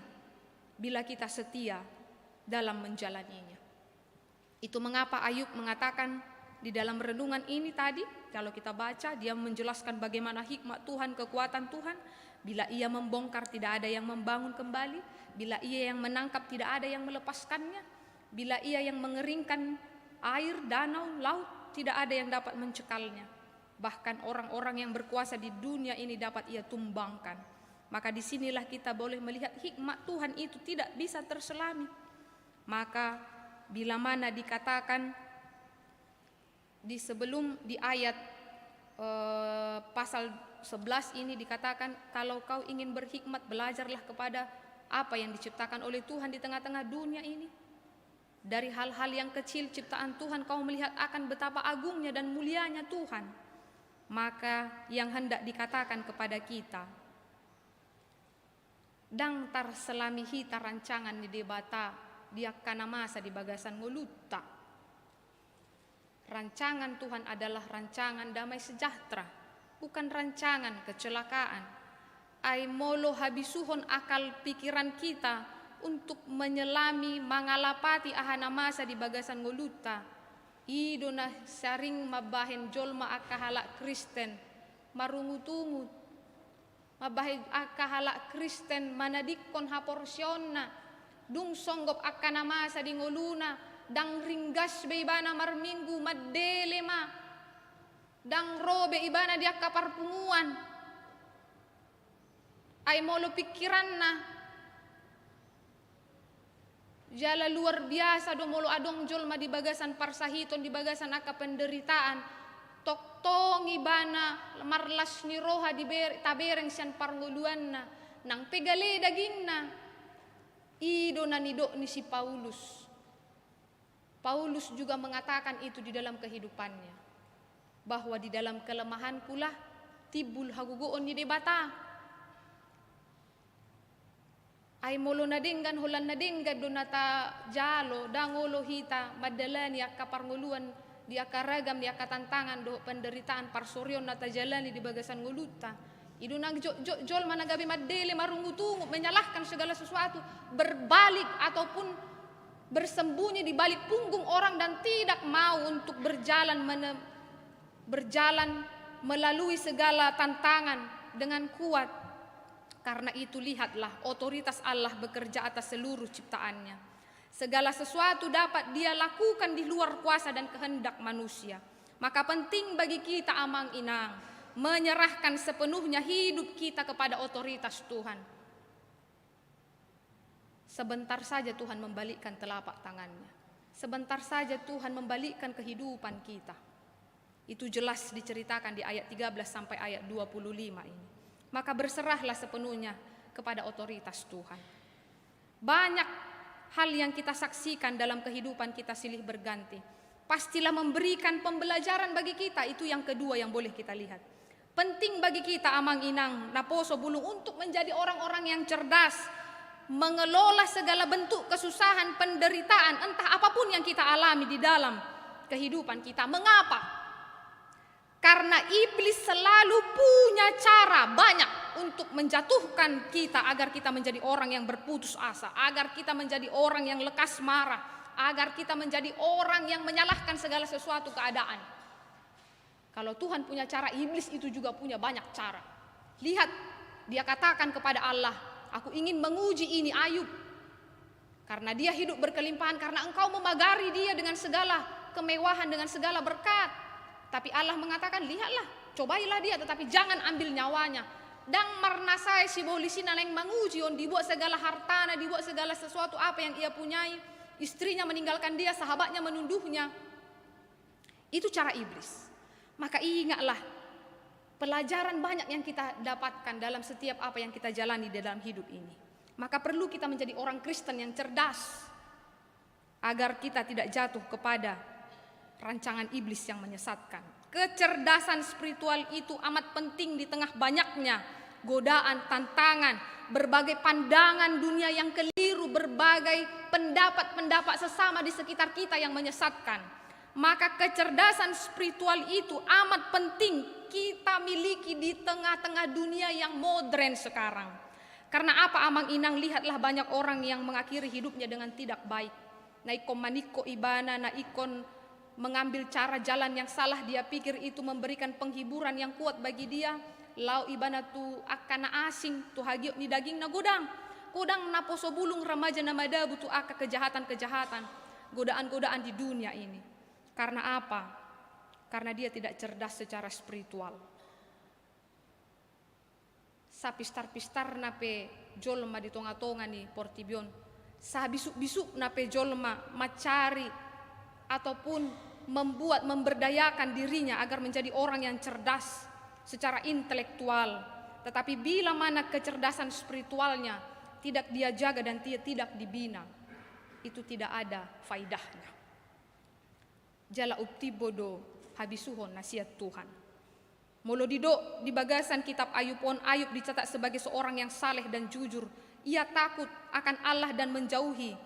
bila kita setia dalam menjalaninya. Itu mengapa Ayub mengatakan di dalam renungan ini tadi, kalau kita baca, dia menjelaskan bagaimana hikmat Tuhan, kekuatan Tuhan. Bila Ia membongkar, tidak ada yang membangun kembali. Bila Ia yang menangkap, tidak ada yang melepaskannya. Bila Ia yang mengeringkan air, danau, laut, tidak ada yang dapat mencekalnya. Bahkan orang-orang yang berkuasa di dunia ini dapat Ia tumbangkan. Maka disinilah kita boleh melihat hikmat Tuhan itu tidak bisa terselami. Maka bila mana dikatakan di sebelum, di ayat, eh, pasal sebelas ini dikatakan, "Kalau kau ingin berhikmat, belajarlah kepada apa yang diciptakan oleh Tuhan di tengah-tengah dunia ini. Dari hal-hal yang kecil ciptaan Tuhan, kau melihat akan betapa agungnya dan mulianya Tuhan." Maka yang hendak dikatakan kepada kita, ndang tarselami hita rancangan ni Debata di angka na masa di bagasan ngolunta. Rancangan Tuhan adalah rancangan damai sejahtera, bukan rancangan kecelakaan. Ai molo habisuhon akal pikiran kita untuk menyelami, mangalapati aha na masa di bagasan ngolunta, i do na sering mambahen jolma angka halak Kristen marungut-ungut. Mambahen angka halak Kristen manadingkon haporseaonna, dung songgop angka na masa di ngoluna, ndang ringgas be ibana marminggu, mandele ma, ndang ro be ibana di angka parpunguan. Ai molo pikiranna, jala luar biasa do molo adong jolma di bagasan parsahiton, di bagasan angka penderitaan, tongtong ibana marlas ni roha diber-, tabereng sian parngoluanna, nang pe gale dagingna. I do na nidok ni si Paulus. Paulus juga mengatakan itu di dalam kehidupannya, bahwa di dalam kelemahankulah timbul hagogoon ni Debata. Ai molo na denggan, holan na denggan do na tajalo, ndang olo hita mandalani angka parngoluan di angka ragam ni angka tantangan dohot penderitaan, parsorion na tajalani di bagasan ngolunta. I do na jotjot jolma na gabe mandele, marungut-ungut, menyalahkan segala sesuatu, berbalik ataupun bersembunyi di balik punggung orang dan tidak mau untuk berjalan mene-, berjalan melalui segala tantangan dengan kuat. Karena itu, lihatlah, otoritas Allah bekerja atas seluruh ciptaan-Nya. Segala sesuatu dapat Dia lakukan di luar kuasa dan kehendak manusia. Maka penting bagi kita, amang inang, menyerahkan sepenuhnya hidup kita kepada otoritas Tuhan. Sebentar saja Tuhan membalikkan telapak tangan-Nya. Sebentar saja Tuhan membalikkan kehidupan kita. Itu jelas diceritakan di ayat tiga belas sampai ayat dua puluh lima ini. Maka berserahlah sepenuhnya kepada otoritas Tuhan. Banyak hal yang kita saksikan dalam kehidupan kita silih berganti. Pastilah memberikan pembelajaran bagi kita, itu yang kedua yang boleh kita lihat. Penting bagi kita, amang inang naposo bulung, untuk menjadi orang-orang yang cerdas, mengelola segala bentuk kesusahan, penderitaan, entah apapun yang kita alami di dalam kehidupan kita. Mengapa? Karena iblis selalu punya cara banyak untuk menjatuhkan kita, agar kita menjadi orang yang berputus asa, agar kita menjadi orang yang lekas marah, agar kita menjadi orang yang menyalahkan segala sesuatu keadaan. Kalau Tuhan punya cara, iblis itu juga punya banyak cara. Lihat, dia katakan kepada Allah, "Aku ingin menguji ini Ayub. Karena dia hidup berkelimpahan, karena engkau memagari dia dengan segala kemewahan, dengan segala berkat." Tapi Allah mengatakan, "Lihatlah, cobailah dia, tetapi jangan ambil nyawanya." Ndang marnasa i sibolis i na naeng manguji on, dibuat segala hartana, dibuat segala sesuatu apa yang ia punyai. Istrinya meninggalkan dia, sahabatnya menunduhnya. Itu cara iblis. Maka ingatlah, pelajaran banyak yang kita dapatkan dalam setiap apa yang kita jalani di dalam hidup ini. Maka perlu kita menjadi orang Kristen yang cerdas, agar kita tidak jatuh kepada rancangan iblis yang menyesatkan. Kecerdasan spiritual itu amat penting di tengah banyaknya godaan, tantangan, berbagai pandangan dunia yang keliru, berbagai pendapat-pendapat sesama di sekitar kita yang menyesatkan. Maka kecerdasan spiritual itu amat penting kita miliki di tengah-tengah dunia yang modern sekarang. Karena apa, amang inang? Lihatlah, banyak orang yang mengakhiri hidupnya dengan tidak baik. Na ingkon maningko ibana, na ingkon mengambil cara jalan yang salah, dia pikir itu memberikan penghiburan yang kuat bagi dia. Laho ibana tu angka na asing, tu hagiot ni dagingna. Godang, godang naposo bulung, remaja na madabu tu angka kejahatan-kejahatan, godaan-godaan di dunia ini. Karena apa? Karena dia tidak cerdas secara spiritual. Sapistar-pistarna pe jolma di tonga-tonga ni portibi on, sabisuk-bisukna pe jolma mancari ataupun membuat, memberdayakan dirinya agar menjadi orang yang cerdas secara intelektual, tetapi bila mana kecerdasan spiritualnya tidak dia jaga dan dia tidak dibina, itu tidak ada faidahnya. Jala umtimbo do habisuhon na sian Tuhan. Molo didok di bagasan kitab Ayub on, Ayub dicatat sebagai seorang yang saleh dan jujur. Ia takut akan Allah dan menjauhi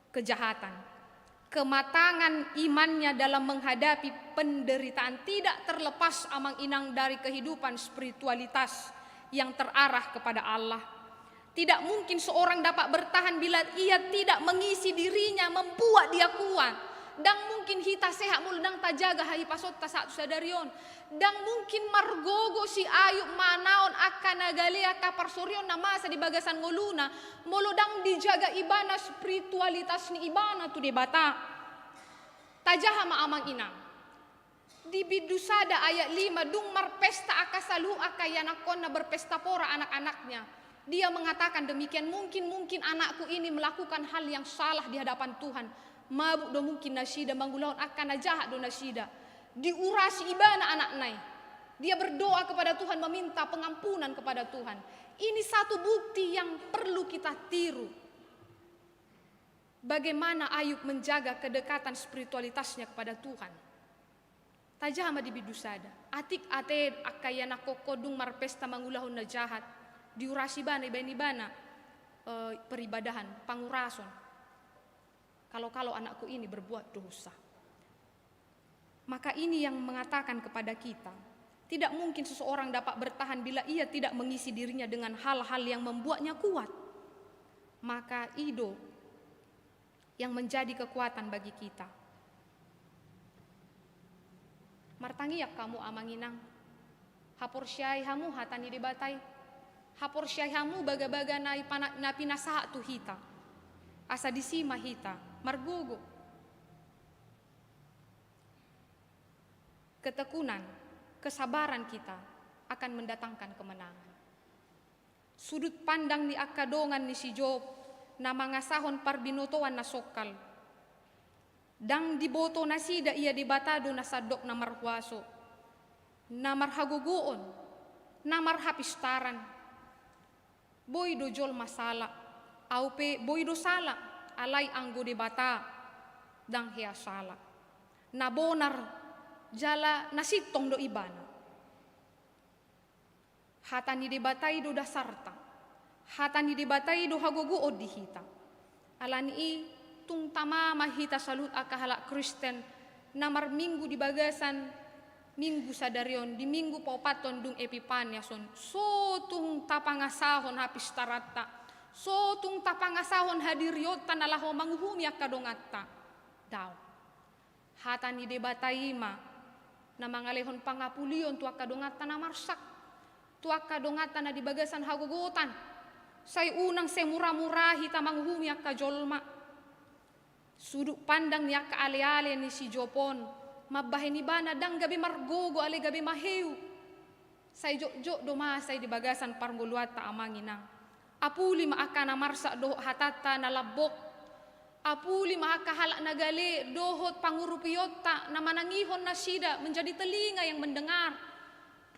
kejahatan. Kematangan imannya dalam menghadapi penderitaan tidak terlepas, amang inang, dari kehidupan spiritualitas yang terarah kepada Allah. Tidak mungkin seorang dapat bertahan bila ia tidak mengisi dirinya, membuat dia kuat. Ndang mungkin hita sehat molo ndang tajaga hahipasonta sahat tu sadari on. Ndang mungkin margogo si Ayub manaon angka na gale, angka parsorion na masa di bagasan ngoluna, molo ndang dijaga ibana spiritualitas ni ibana tu Debata. Tajaha ma, amang inang. Di bindu sada ayat lima, dung marpesta angka saluhut angka ianakhonna, berpesta pora anak-anaknya. Dia mengatakan demikian, "Mungkin, mungkin anakku ini melakukan hal yang salah di hadapan Tuhan." Mabuk do mungkin nasida, mangulahon angka na jahat do nasida. Diurasi ibana anakna i. Dia berdoa kepada Tuhan, meminta pengampunan kepada Tuhan. Ini satu bukti yang perlu kita tiru. Bagaimana Ayub menjaga kedekatan spiritualitasnya kepada Tuhan? Tajaha ma di bindu sada. Atik ate angka ianakhonhon dung marpesta mangulahon na jahat, diurasi ibana, ibaen ibana, eh, peribadahan, pangurason. Kalau-kalau anakku ini berbuat dosa. Maka ini yang mengatakan kepada kita, tidak mungkin seseorang dapat bertahan bila ia tidak mengisi dirinya dengan hal-hal yang membuatnya kuat. Maka i do yang menjadi kekuatan bagi kita. Martangiang hamu, amang inang. Haporseai hamu hata ni Debata i. Haporseai hamu bagabaga na ipana-, na pinasahat tu hita. Asa disi ma hita margogo. Ketekunan, kesabaran kita akan mendatangkan kemenangan. Sudut pandang ni angka dongan ni si Job na mangasahon parbinotoan na songkal. Ndang diboto nasida ia Debata do na sandok na marhuaso, na marhagogoon, na marhapistaran. Boi do jolma sala, ahu pe boi do sala, alai anggo Debata ndang hea sala. Na bonar jala na sintong do Ibana. Hata ni Debata i do dasarta. Hata ni Debata i do hagogoon di hita. Ala ni i, tung tama ma hita saluhut angka halak Kristen na marminggu di bagasan minggu sadari on, di minggu paopathon dung Epipanias on, so tung tapangasahon hapistaranta, so tung tapangasahon hadirionta na laho manguhumi angka donganta. Daong. Hata ni Debata i ma na mangalehon pangapulion tu angka donganta na marsak, tu angka donganta na di bagasan hagogotan. Sai unang semura-mura hita manguhumi angka jolma. Sudut pandang ni angka ale-ale ni si Job on mambahen ibana ndang gabe margogo alai gabe maheu. Sai jotjot do masa i di bagasan parngoluanta, amang inang. Apuli ma angka na marsak dohot hatanta na lambok. Apuli ma angka halak na gale dohot pangurupionta na manangihon nasida, menjadi telinga yang mendengar.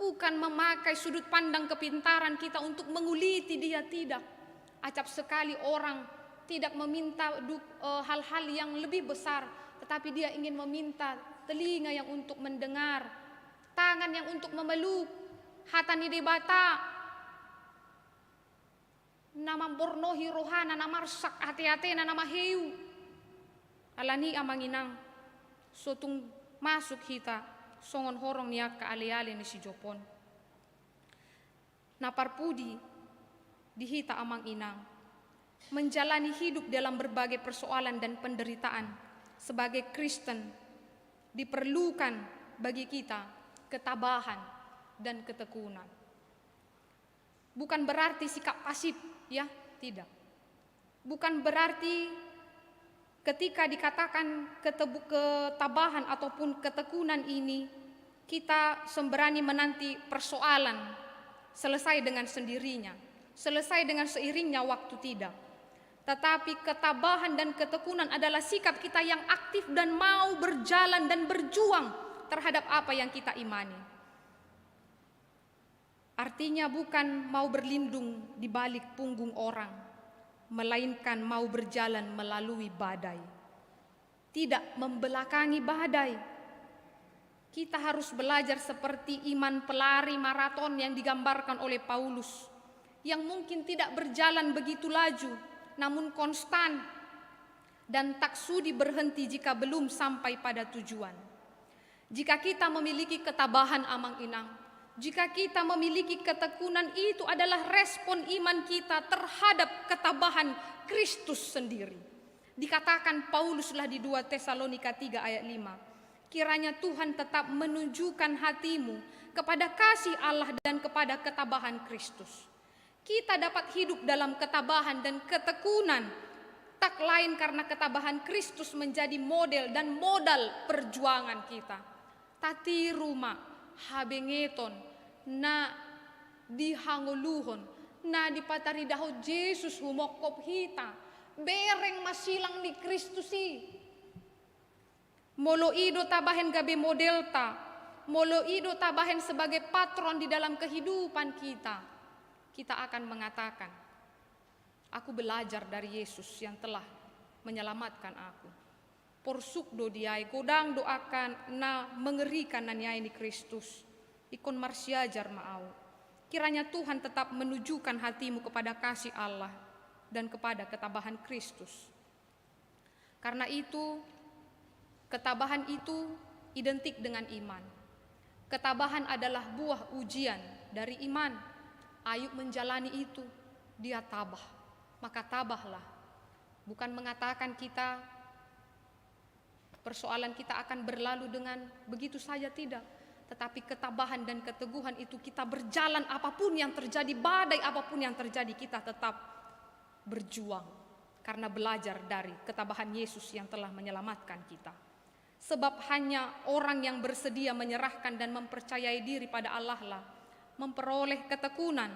Bukan memakai sudut pandang kepintaran kita untuk menguliti dia, tidak. Acap sekali orang tidak meminta du-, eh, hal-hal yang lebih besar, tetapi dia ingin meminta telinga yang untuk mendengar, tangan yang untuk memeluk. Hata ni Debata na mambornohi rohana, na marsak ate-atena, na maheu. Ala ni i, amang inang, so tung masuk hita songon horong ni angka ale-ale ni si Job on. Na parpudi di hita, amang inang, menjalani hidup dalam berbagai persoalan dan penderitaan sebagai Kristen diperlukan bagi kita ketabahan dan ketekunan. Bukan berarti sikap pasif, ya, tidak. Bukan berarti ketika dikatakan ketebu-, ketabahan ataupun ketekunan ini, kita sembrani menanti persoalan selesai dengan sendirinya, selesai dengan seiringnya waktu, tidak. Tetapi ketabahan dan ketekunan adalah sikap kita yang aktif dan mau berjalan dan berjuang terhadap apa yang kita imani. Artinya, bukan mau berlindung di balik punggung orang, melainkan mau berjalan melalui badai. Tidak membelakangi badai. Kita harus belajar seperti iman pelari maraton yang digambarkan oleh Paulus, yang mungkin tidak berjalan begitu laju, namun konstan dan tak sudi berhenti jika belum sampai pada tujuan. Jika kita memiliki ketabahan, amang inang, jika kita memiliki ketekunan, itu adalah respon iman kita terhadap ketabahan Kristus sendiri. Dikatakan Pauluslah di dua Tesalonika tiga ayat lima, "Kiranya Tuhan tetap menunjukkan hatimu kepada kasih Allah dan kepada ketabahan Kristus." Kita dapat hidup dalam ketabahan dan ketekunan, tak lain karena ketabahan Kristus menjadi model dan modal perjuangan kita. Tatiru ma habengeton na dihangoluhon, na dipataridahon Jesus humongkop hita. Bereng ma silang ni Kristus i. Molo i do tabahen gabe modelta, molo i do tabahen sebagai patron di dalam kehidupan kita, kita akan mengatakan, "Aku belajar dari Yesus yang telah menyelamatkan aku." Porsuk do di ai, godang do angka na mengerikan na niae ni Kristus. Ingkon marsiajar ma ahu. Kiranya Tuhan tetap menunjukkan hatimu kepada kasih Allah dan kepada ketabahan Kristus. Karena itu, ketabahan itu identik dengan iman. Ketabahan adalah buah ujian dari iman. Ayub menjalani itu, dia tabah. Maka tabahlah. Bukan mengatakan kita, persoalan kita akan berlalu dengan begitu saja, tidak. Tetapi ketabahan dan keteguhan itu kita berjalan, apapun yang terjadi, badai apapun yang terjadi, kita tetap berjuang karena belajar dari ketabahan Yesus yang telah menyelamatkan kita. Sebab hanya orang yang bersedia menyerahkan dan mempercayai diri pada Allah lah memperoleh ketekunan,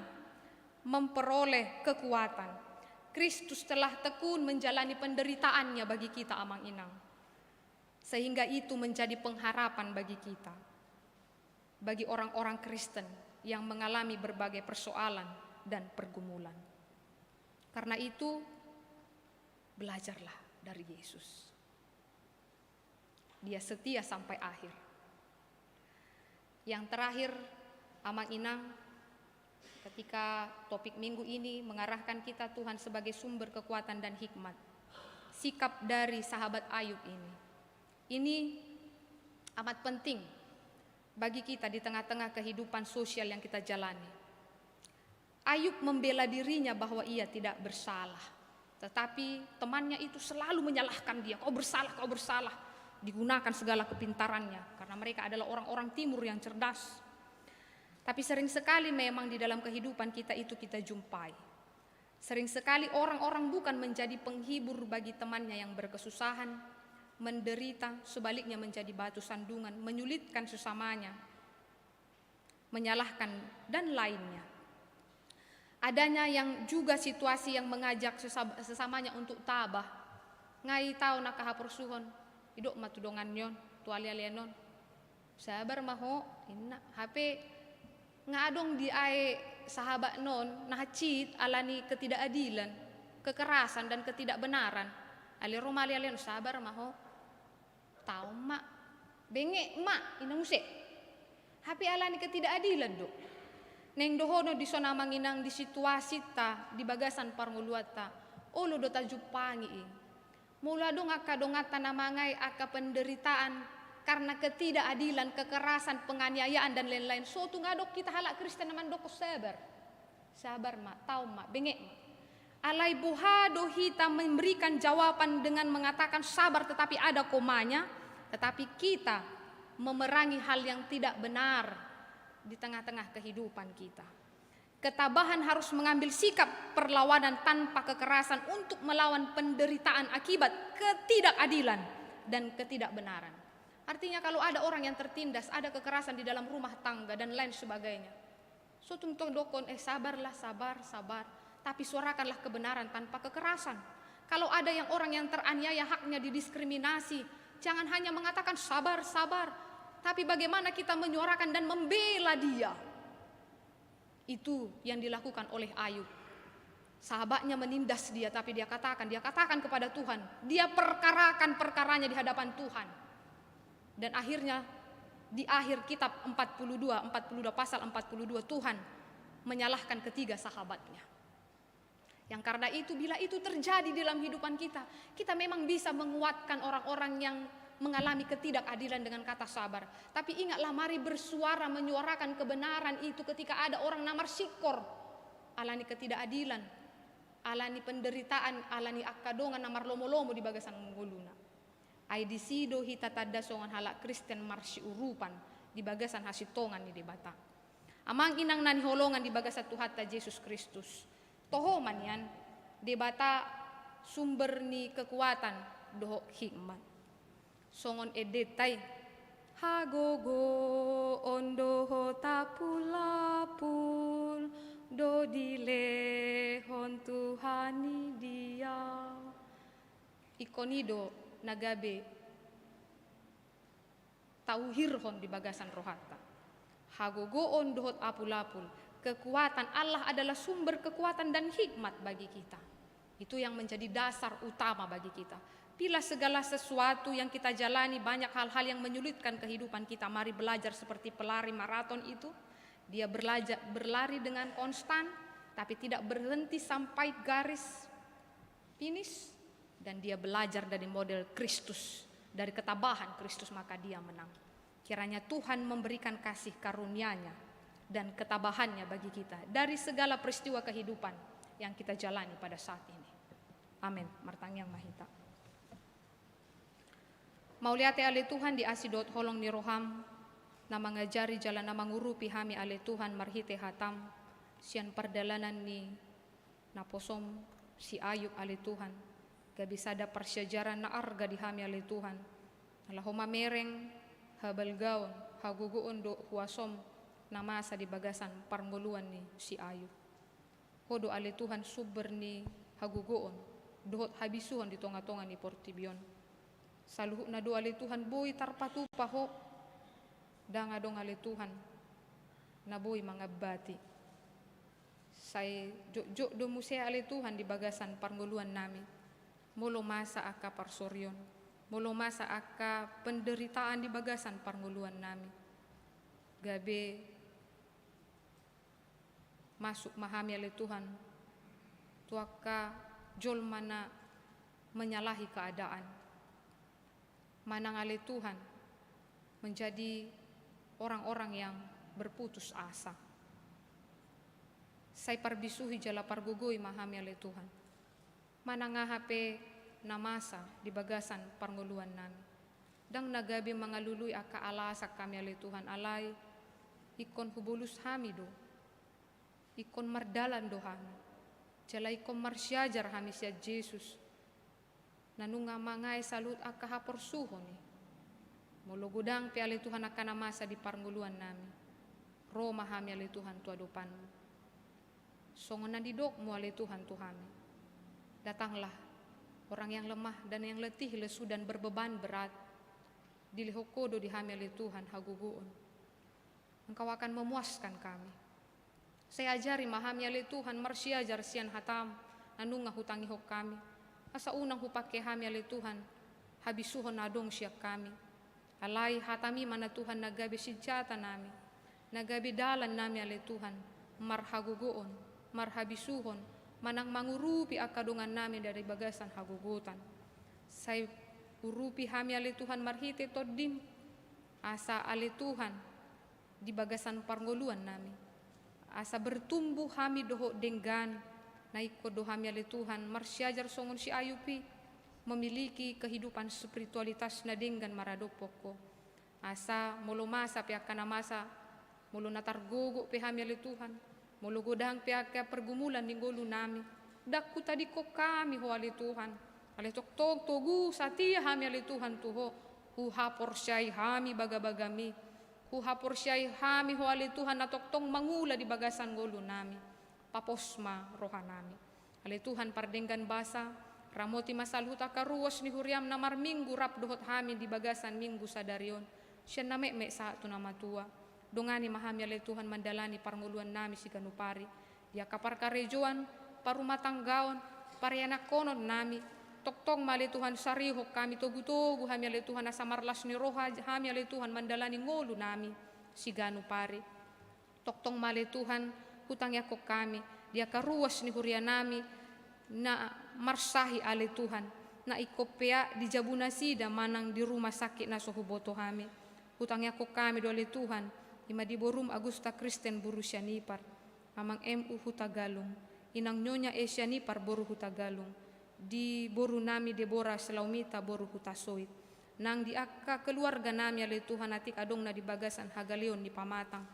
memperoleh kekuatan. Kristus telah tekun menjalani penderitaannya bagi kita, amang inang. Sehingga itu menjadi pengharapan bagi kita, bagi orang-orang Kristen yang mengalami berbagai persoalan dan pergumulan. Karena itu, belajarlah dari Yesus. Dia setia sampai akhir. Yang terakhir, Amang Inang, ketika topik minggu ini mengarahkan kita Tuhan sebagai sumber kekuatan dan hikmat, sikap dari sahabat Ayub ini, ini amat penting bagi kita di tengah-tengah kehidupan sosial yang kita jalani. Ayub membela dirinya bahwa ia tidak bersalah. Tetapi temannya itu selalu menyalahkan dia, "Kau bersalah, kau bersalah." Digunakan segala kepintarannya, karena mereka adalah orang-orang timur yang cerdas. Tapi sering sekali memang di dalam kehidupan kita itu kita jumpai. Sering sekali orang-orang bukan menjadi penghibur bagi temannya yang berkesusahan, menderita, sebaliknya menjadi batu sandungan, menyulitkan sesamanya, menyalahkan, dan lainnya. Adanya yang juga situasi yang mengajak sesab-, sesamanya untuk tabah. Nga i taon angka haporsuhon, didok ma tu dongan ni on, tu alealean on, "Sabar ma ho," ninna. Hape nga adong di aek sahabatna on na hansit alani ketidakadilan, kekerasan, dan ketidakbenaran. Alai ro ma alealean on, "Sabar ma ho." "Taon ma, benget ma," ninna muse. Hape alani ketidakadilan do. Naeng dohonon dison, Amang Inang, di situasinta di bagasan parngoluanta, olo do tajumpangi i. Molo adong angka donganta na mangae angka penderitaan karena ketidakadilan, kekerasan, penganiayaan, dan lain-lain, so tung adong hita halak Kristen na mandokkon sabar. Sabar ma, taon ma, benget ma. Alai boha do hita memberikan jawaban dengan mengatakan sabar tetapi ada komanya, tetapi kita memerangi hal yang tidak benar di tengah-tengah kehidupan kita. Ketabahan harus mengambil sikap perlawanan tanpa kekerasan untuk melawan penderitaan akibat ketidakadilan dan ketidakbenaran. Artinya, kalau ada orang yang tertindas, ada kekerasan di dalam rumah tangga dan lain sebagainya, so tung dohonon, "Eh, sabarlah, sabar, sabar." Tapi suarakanlah kebenaran tanpa kekerasan. Kalau ada yang, orang yang teraniaya haknya, didiskriminasi, jangan hanya mengatakan, "Sabar, sabar." Tapi bagaimana kita menyuarakan dan membela dia. Itu yang dilakukan oleh Ayub. Sahabatnya menindas dia, tapi dia katakan, dia katakan kepada Tuhan, dia perkarakan perkaranya di hadapan Tuhan. Dan akhirnya, di akhir kitab empat puluh dua, empat puluh dua, pasal empat puluh dua, Tuhan menyalahkan ketiga sahabatnya. Yang karena itu, bila itu terjadi dalam kehidupan kita, kita memang bisa menguatkan orang-orang yang mengalami ketidakadilan dengan kata sabar. Tapi ingatlah, mari bersuara, menyuarakan kebenaran itu ketika ada orang na marsingkor alani ketidakadilan, alani penderitaan, alani angka dongan na marlomo-lomo di bagasan ngoluna. Ai disi do hita tanda songon halak Kristen marsiurupan di bagasan hasintongan ni Debata. Amang Inang na hinaholongan di bagasan Tuhanta Jesus Kristus, toho ma nian Debata sumber ni kekuatan dohot hikmat. Songon endenta i, hagogoon dohot apul-apul do dilehon Tuhan i di ahu. Ingkon i do na gabe tauhirhon di bagasan rohanta. Hagogoon dohot apul-apul. Kekuatan, Allah adalah sumber kekuatan dan hikmat bagi kita. Itu yang menjadi dasar utama bagi kita. Bila segala sesuatu yang kita jalani, banyak hal-hal yang menyulitkan kehidupan kita, mari belajar seperti pelari maraton itu. Dia berlaja-, berlari dengan konstan, tapi tidak berhenti sampai garis finish, dan dia belajar dari model Kristus, dari ketabahan Kristus, maka dia menang. Kiranya Tuhan memberikan kasih karunia-Nya dan ketabahan-Nya bagi kita dari segala peristiwa kehidupan yang kita jalani pada saat ini. Amin. Martangiang ma hita. Mauliate ale Tuhan di asi dohot holong ni roham, na mangajari jala na mangurupi hami ale Tuhan marhite hatam, sian pardalanan ni naposom si Ayub ale Tuhan, gabe sada parsiajaran na arga di hami ale Tuhan, laho mamereng habalgaon, hagogoon dohot huasom na masa di bagasan parngoluan ni si Ayub. Ho do ale Tuhan sumber ni hagogoon dohot habisuhon di tonga-tonga ni portibi on. Saluhutna do ale Tuhan boi tarpatupa Ho, ndang adong ale Tuhan na boi mangambati. Sai jotjot do muse ale Tuhan di bagasan parngoluan nami. Molo masa angka parsorion, molo masa angka penderitaan di bagasan parngoluan nami, gabe masuk ma hami ale Tuhan tu angka jolma na menyalahi keadaan. Manang ale Tuhan menjadi orang-orang yang berputus asa. Sai parbisuhi jala pargogoi ma hami ale Tuhan. Manang aha pe na masa di bagasan parngoluan nami, ndang na gabe mangalului angka alasan hami ale Tuhan, alai ingkon hubolus hami do, ingkon mardalan do hami, jala ingkon marsiajar hami sian Jesus na nunga mangae saluhut angka haporsuhon i. Molo godang pe ale Tuhan angka na masa di parngoluan nami, ro ma hami ale Tuhan tu adopanmu. Songon na nidokmu ale Tuhan tu hami, datanglah orang yang lemah dan yang letih lesu dan berbeban berat. Dilehon Ho do di hami ale Tuhan hagogoon. Engkau akan memuaskan kami. Sai ajari ma hami ale Tuhan marsiajar sian hatam na nunga hutangihon hami, asa unang hupangke hami ale Tuhan habisuhon na adong sian hami. Alai hatami ma na Tuhan na gabe sinjata nami, na gabe dalan nami ale Tuhan, marhagogoon, marhabisuhon, manang mangurupi angka dongan nami na di bagasan hagogotan. Sai urupi hami ale Tuhan marhite Tondim, asa ale Tuhan di bagasan parngoluan nami, asa bertumbuh hami dohot denggan, na ingkon do hami ale Tuhan marsiajar songon si Ayub i, memiliki kehidupan spiritualitas na denggan maradophon Ho. Asa molo masa pe angka na masa, molo na targogo pe hami ale Tuhan, molo godang pe angka pergumulan di ngolu nami, ndang hutadingkon hami Ho ale Tuhan. Alai tongtong togu satia hami ale Tuhan tu Ho. Huhaporseai hami bagabagam i. Huhaporseai hami Ho ale Tuhan na tongtong mangula di bagasan ngolu nami. Papos ma roha nami. Ale Tuhan pardenggan basa, ramoti ma saluhut angka ruas ni huriam na marminggu rap dohot hami di bagasan minggu sadari on, sian na metmet sahat tu na matua. Dongani ma hami ale Tuhan mandalani parngoluan nami siganup ari, di angka parkarejoan, parumatanggaon, parianakhonon nami. Tongtong ma ale Tuhan sarihon hami, togutogu hami ale Tuhan asa marlas ni roha hami ale Tuhan mandalani ngolu nami siganup ari. Tongtong ma ale Tuhan hutangiangkon hami di angka ruas ni huria nami na marsahi ale Tuhan, na ingkon pe di jabu nasida manang di rumah sakit na so huboto hami. Hutangiangkon hami do ale Tuhan, i ma di borum Agusta Kristen boru Sianipar, Amang M U Hutagalung, Inang Nyonya E Sianipar boru Hutagalung, di boru nami Debora Selaumita boru Hutasoit, nang di angka keluarga nami ale Tuhan atik adong na di bagasan hagaleon ni pamatang.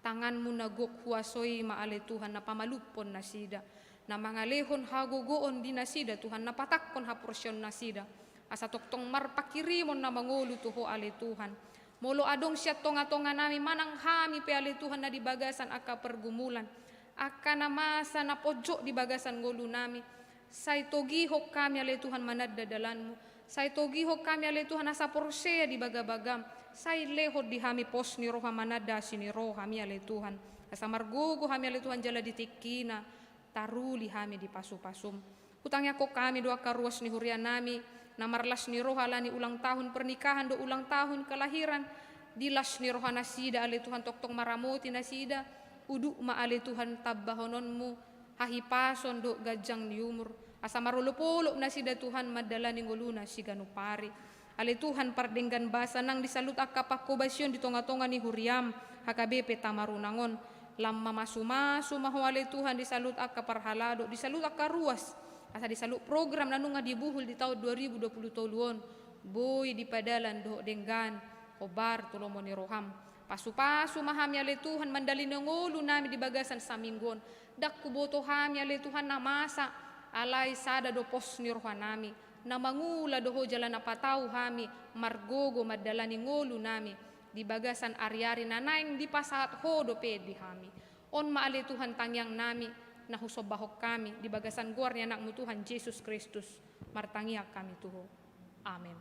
Tanganmu na gok huaso i ma ale Tuhan na pamalumhon nasida, na mangalehon hagogoon di nasida Tuhan, na patangkon haporseaon nasida, asa tongtong marpanghirimon na mangolu tu Ho ale Tuhan. Molo adong sian tongatonga nami manang hami pe ale Tuhan na di bagasan angka pergumulan, angka na masa na ponjot di bagasan ngolu nami, sai togihon hami ale Tuhan mananda dalanmu. Sai togihon hami ale Tuhan asa porsea di bagabagam. Sai lehon di hami pos ni roha mananda asi ni rohami ale Tuhan, asa margogo hami ale Tuhan jala di tingkina taruli hami di pasupasum. Hutangiangkon hami do angka ruas ni huria nami na marlas ni roha ala ni ulang tahun pernikahan dohot ulang tahun kelahiran. Di las ni roha nasida ale Tuhan tongtong maramoti nasida. Uduk ma ale Tuhan tambahononmu hahipason dohot ganjang ni umur, asa marolopolop nasida Tuhan mandalani ngoluna siganup ari. Ale Tuhan pardenggan basa, nang di saluhut angka panghobasion di tongatonga ni huriam, H K B P Tamarunang on, lam mamasumasu ma Ho ale Tuhan di saluhut angka parhalado, di saluhut angka ruas, asa di saluhut program na nunga dibuhul di taon dua ribu dua puluh tolu on boi dipadalan dohot denggan, hombar tu lomo ni roham. Pasupasu ma hami ale Tuhan mandalani ngolu nami di bagasan saminggu on. Ndang huboto hami ale Tuhan na masa, alai sada do pos ni roha nami, na mangula do Ho jala na patau hami margogo mandalani ngolu nami di bagasan ariari na naeng dipasahat Ho dope di hami. On ma ale Tuhan tangiang nami na husombahon hami di bagasan goar ni Anakmu Tuhan Jesus Kristus, martangiang hami tu Ho. Amen.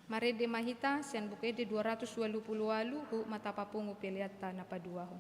Marende ma hita sian Buku Ende dua ratus ualu pulu ualu, huhut ma tapapungu peleanta na paduahon.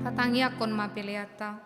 Tatangiangkon ma peleanta.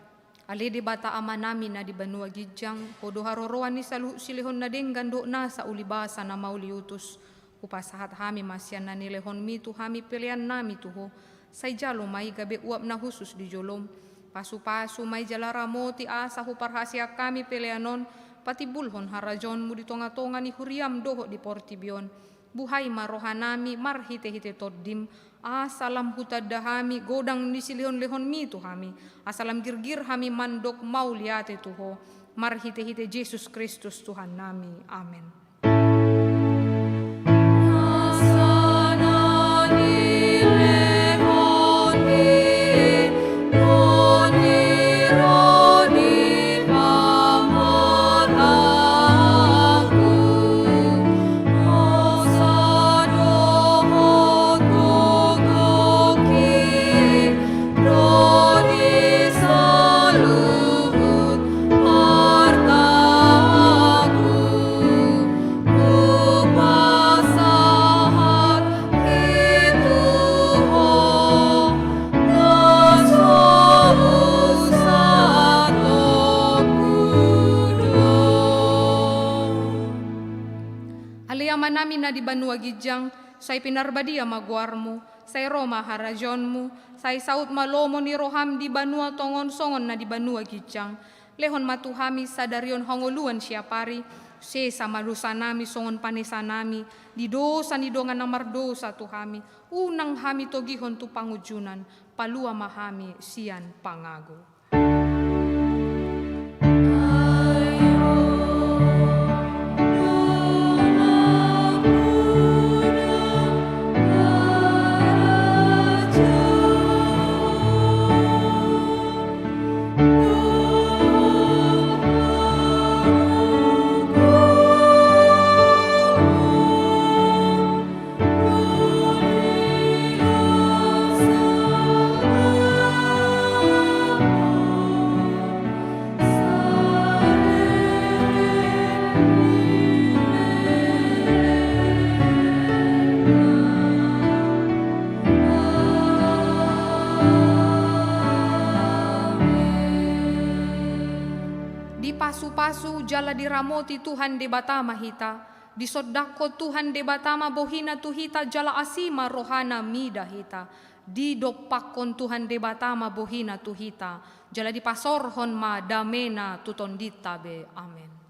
Ale Debata Amanami na di banua ginjang, Ho do haroroan ni saluhut silehon na denggan dohot nasa ulibasa na mauliutus. Hupasahat hami ma sian na nilehonmi tu hami peleannami tu Ho. Sai jalo ma i gabe uap na hushus di jolom. Pasupasu ma i jala ramoti asa huparhaseang hami pelean on patimbulhon harajaonmu di tongatonga ni huriam dohot di portibi on. Buhai ma rohanami marhitehite Tondim, asa lam hutanda hami godang ni silehonlehonmi tu hami, asa lam girgir hami mandok mauliate tu Ho, marhitehite Jesus Kristus Tuhannami. Amen. di banua ginjang, sai pinarbadia ma goarmu, sai ro ma harajaonmu, sai saut ma lomo ni roham di banua tonga on songon na di banua ginjang. Lehon ma tu hami sadari on hangoluan siapari, sesa ma dosanami songon panesanami di dosa ni dongan na mardosa tu hami, unang hami togihon tu pangunjunan, palua ma hami sian pangago. Dipasupasu jala diramoti Tuhan Debata ma hita, disondangkon Tuhan Debata ma bohina tu hita jala asi ma rohana mida hita, didompakkon Tuhan Debata ma bohina tu hita, jala dipasaorhon ma damena tu tondinta be. Amen.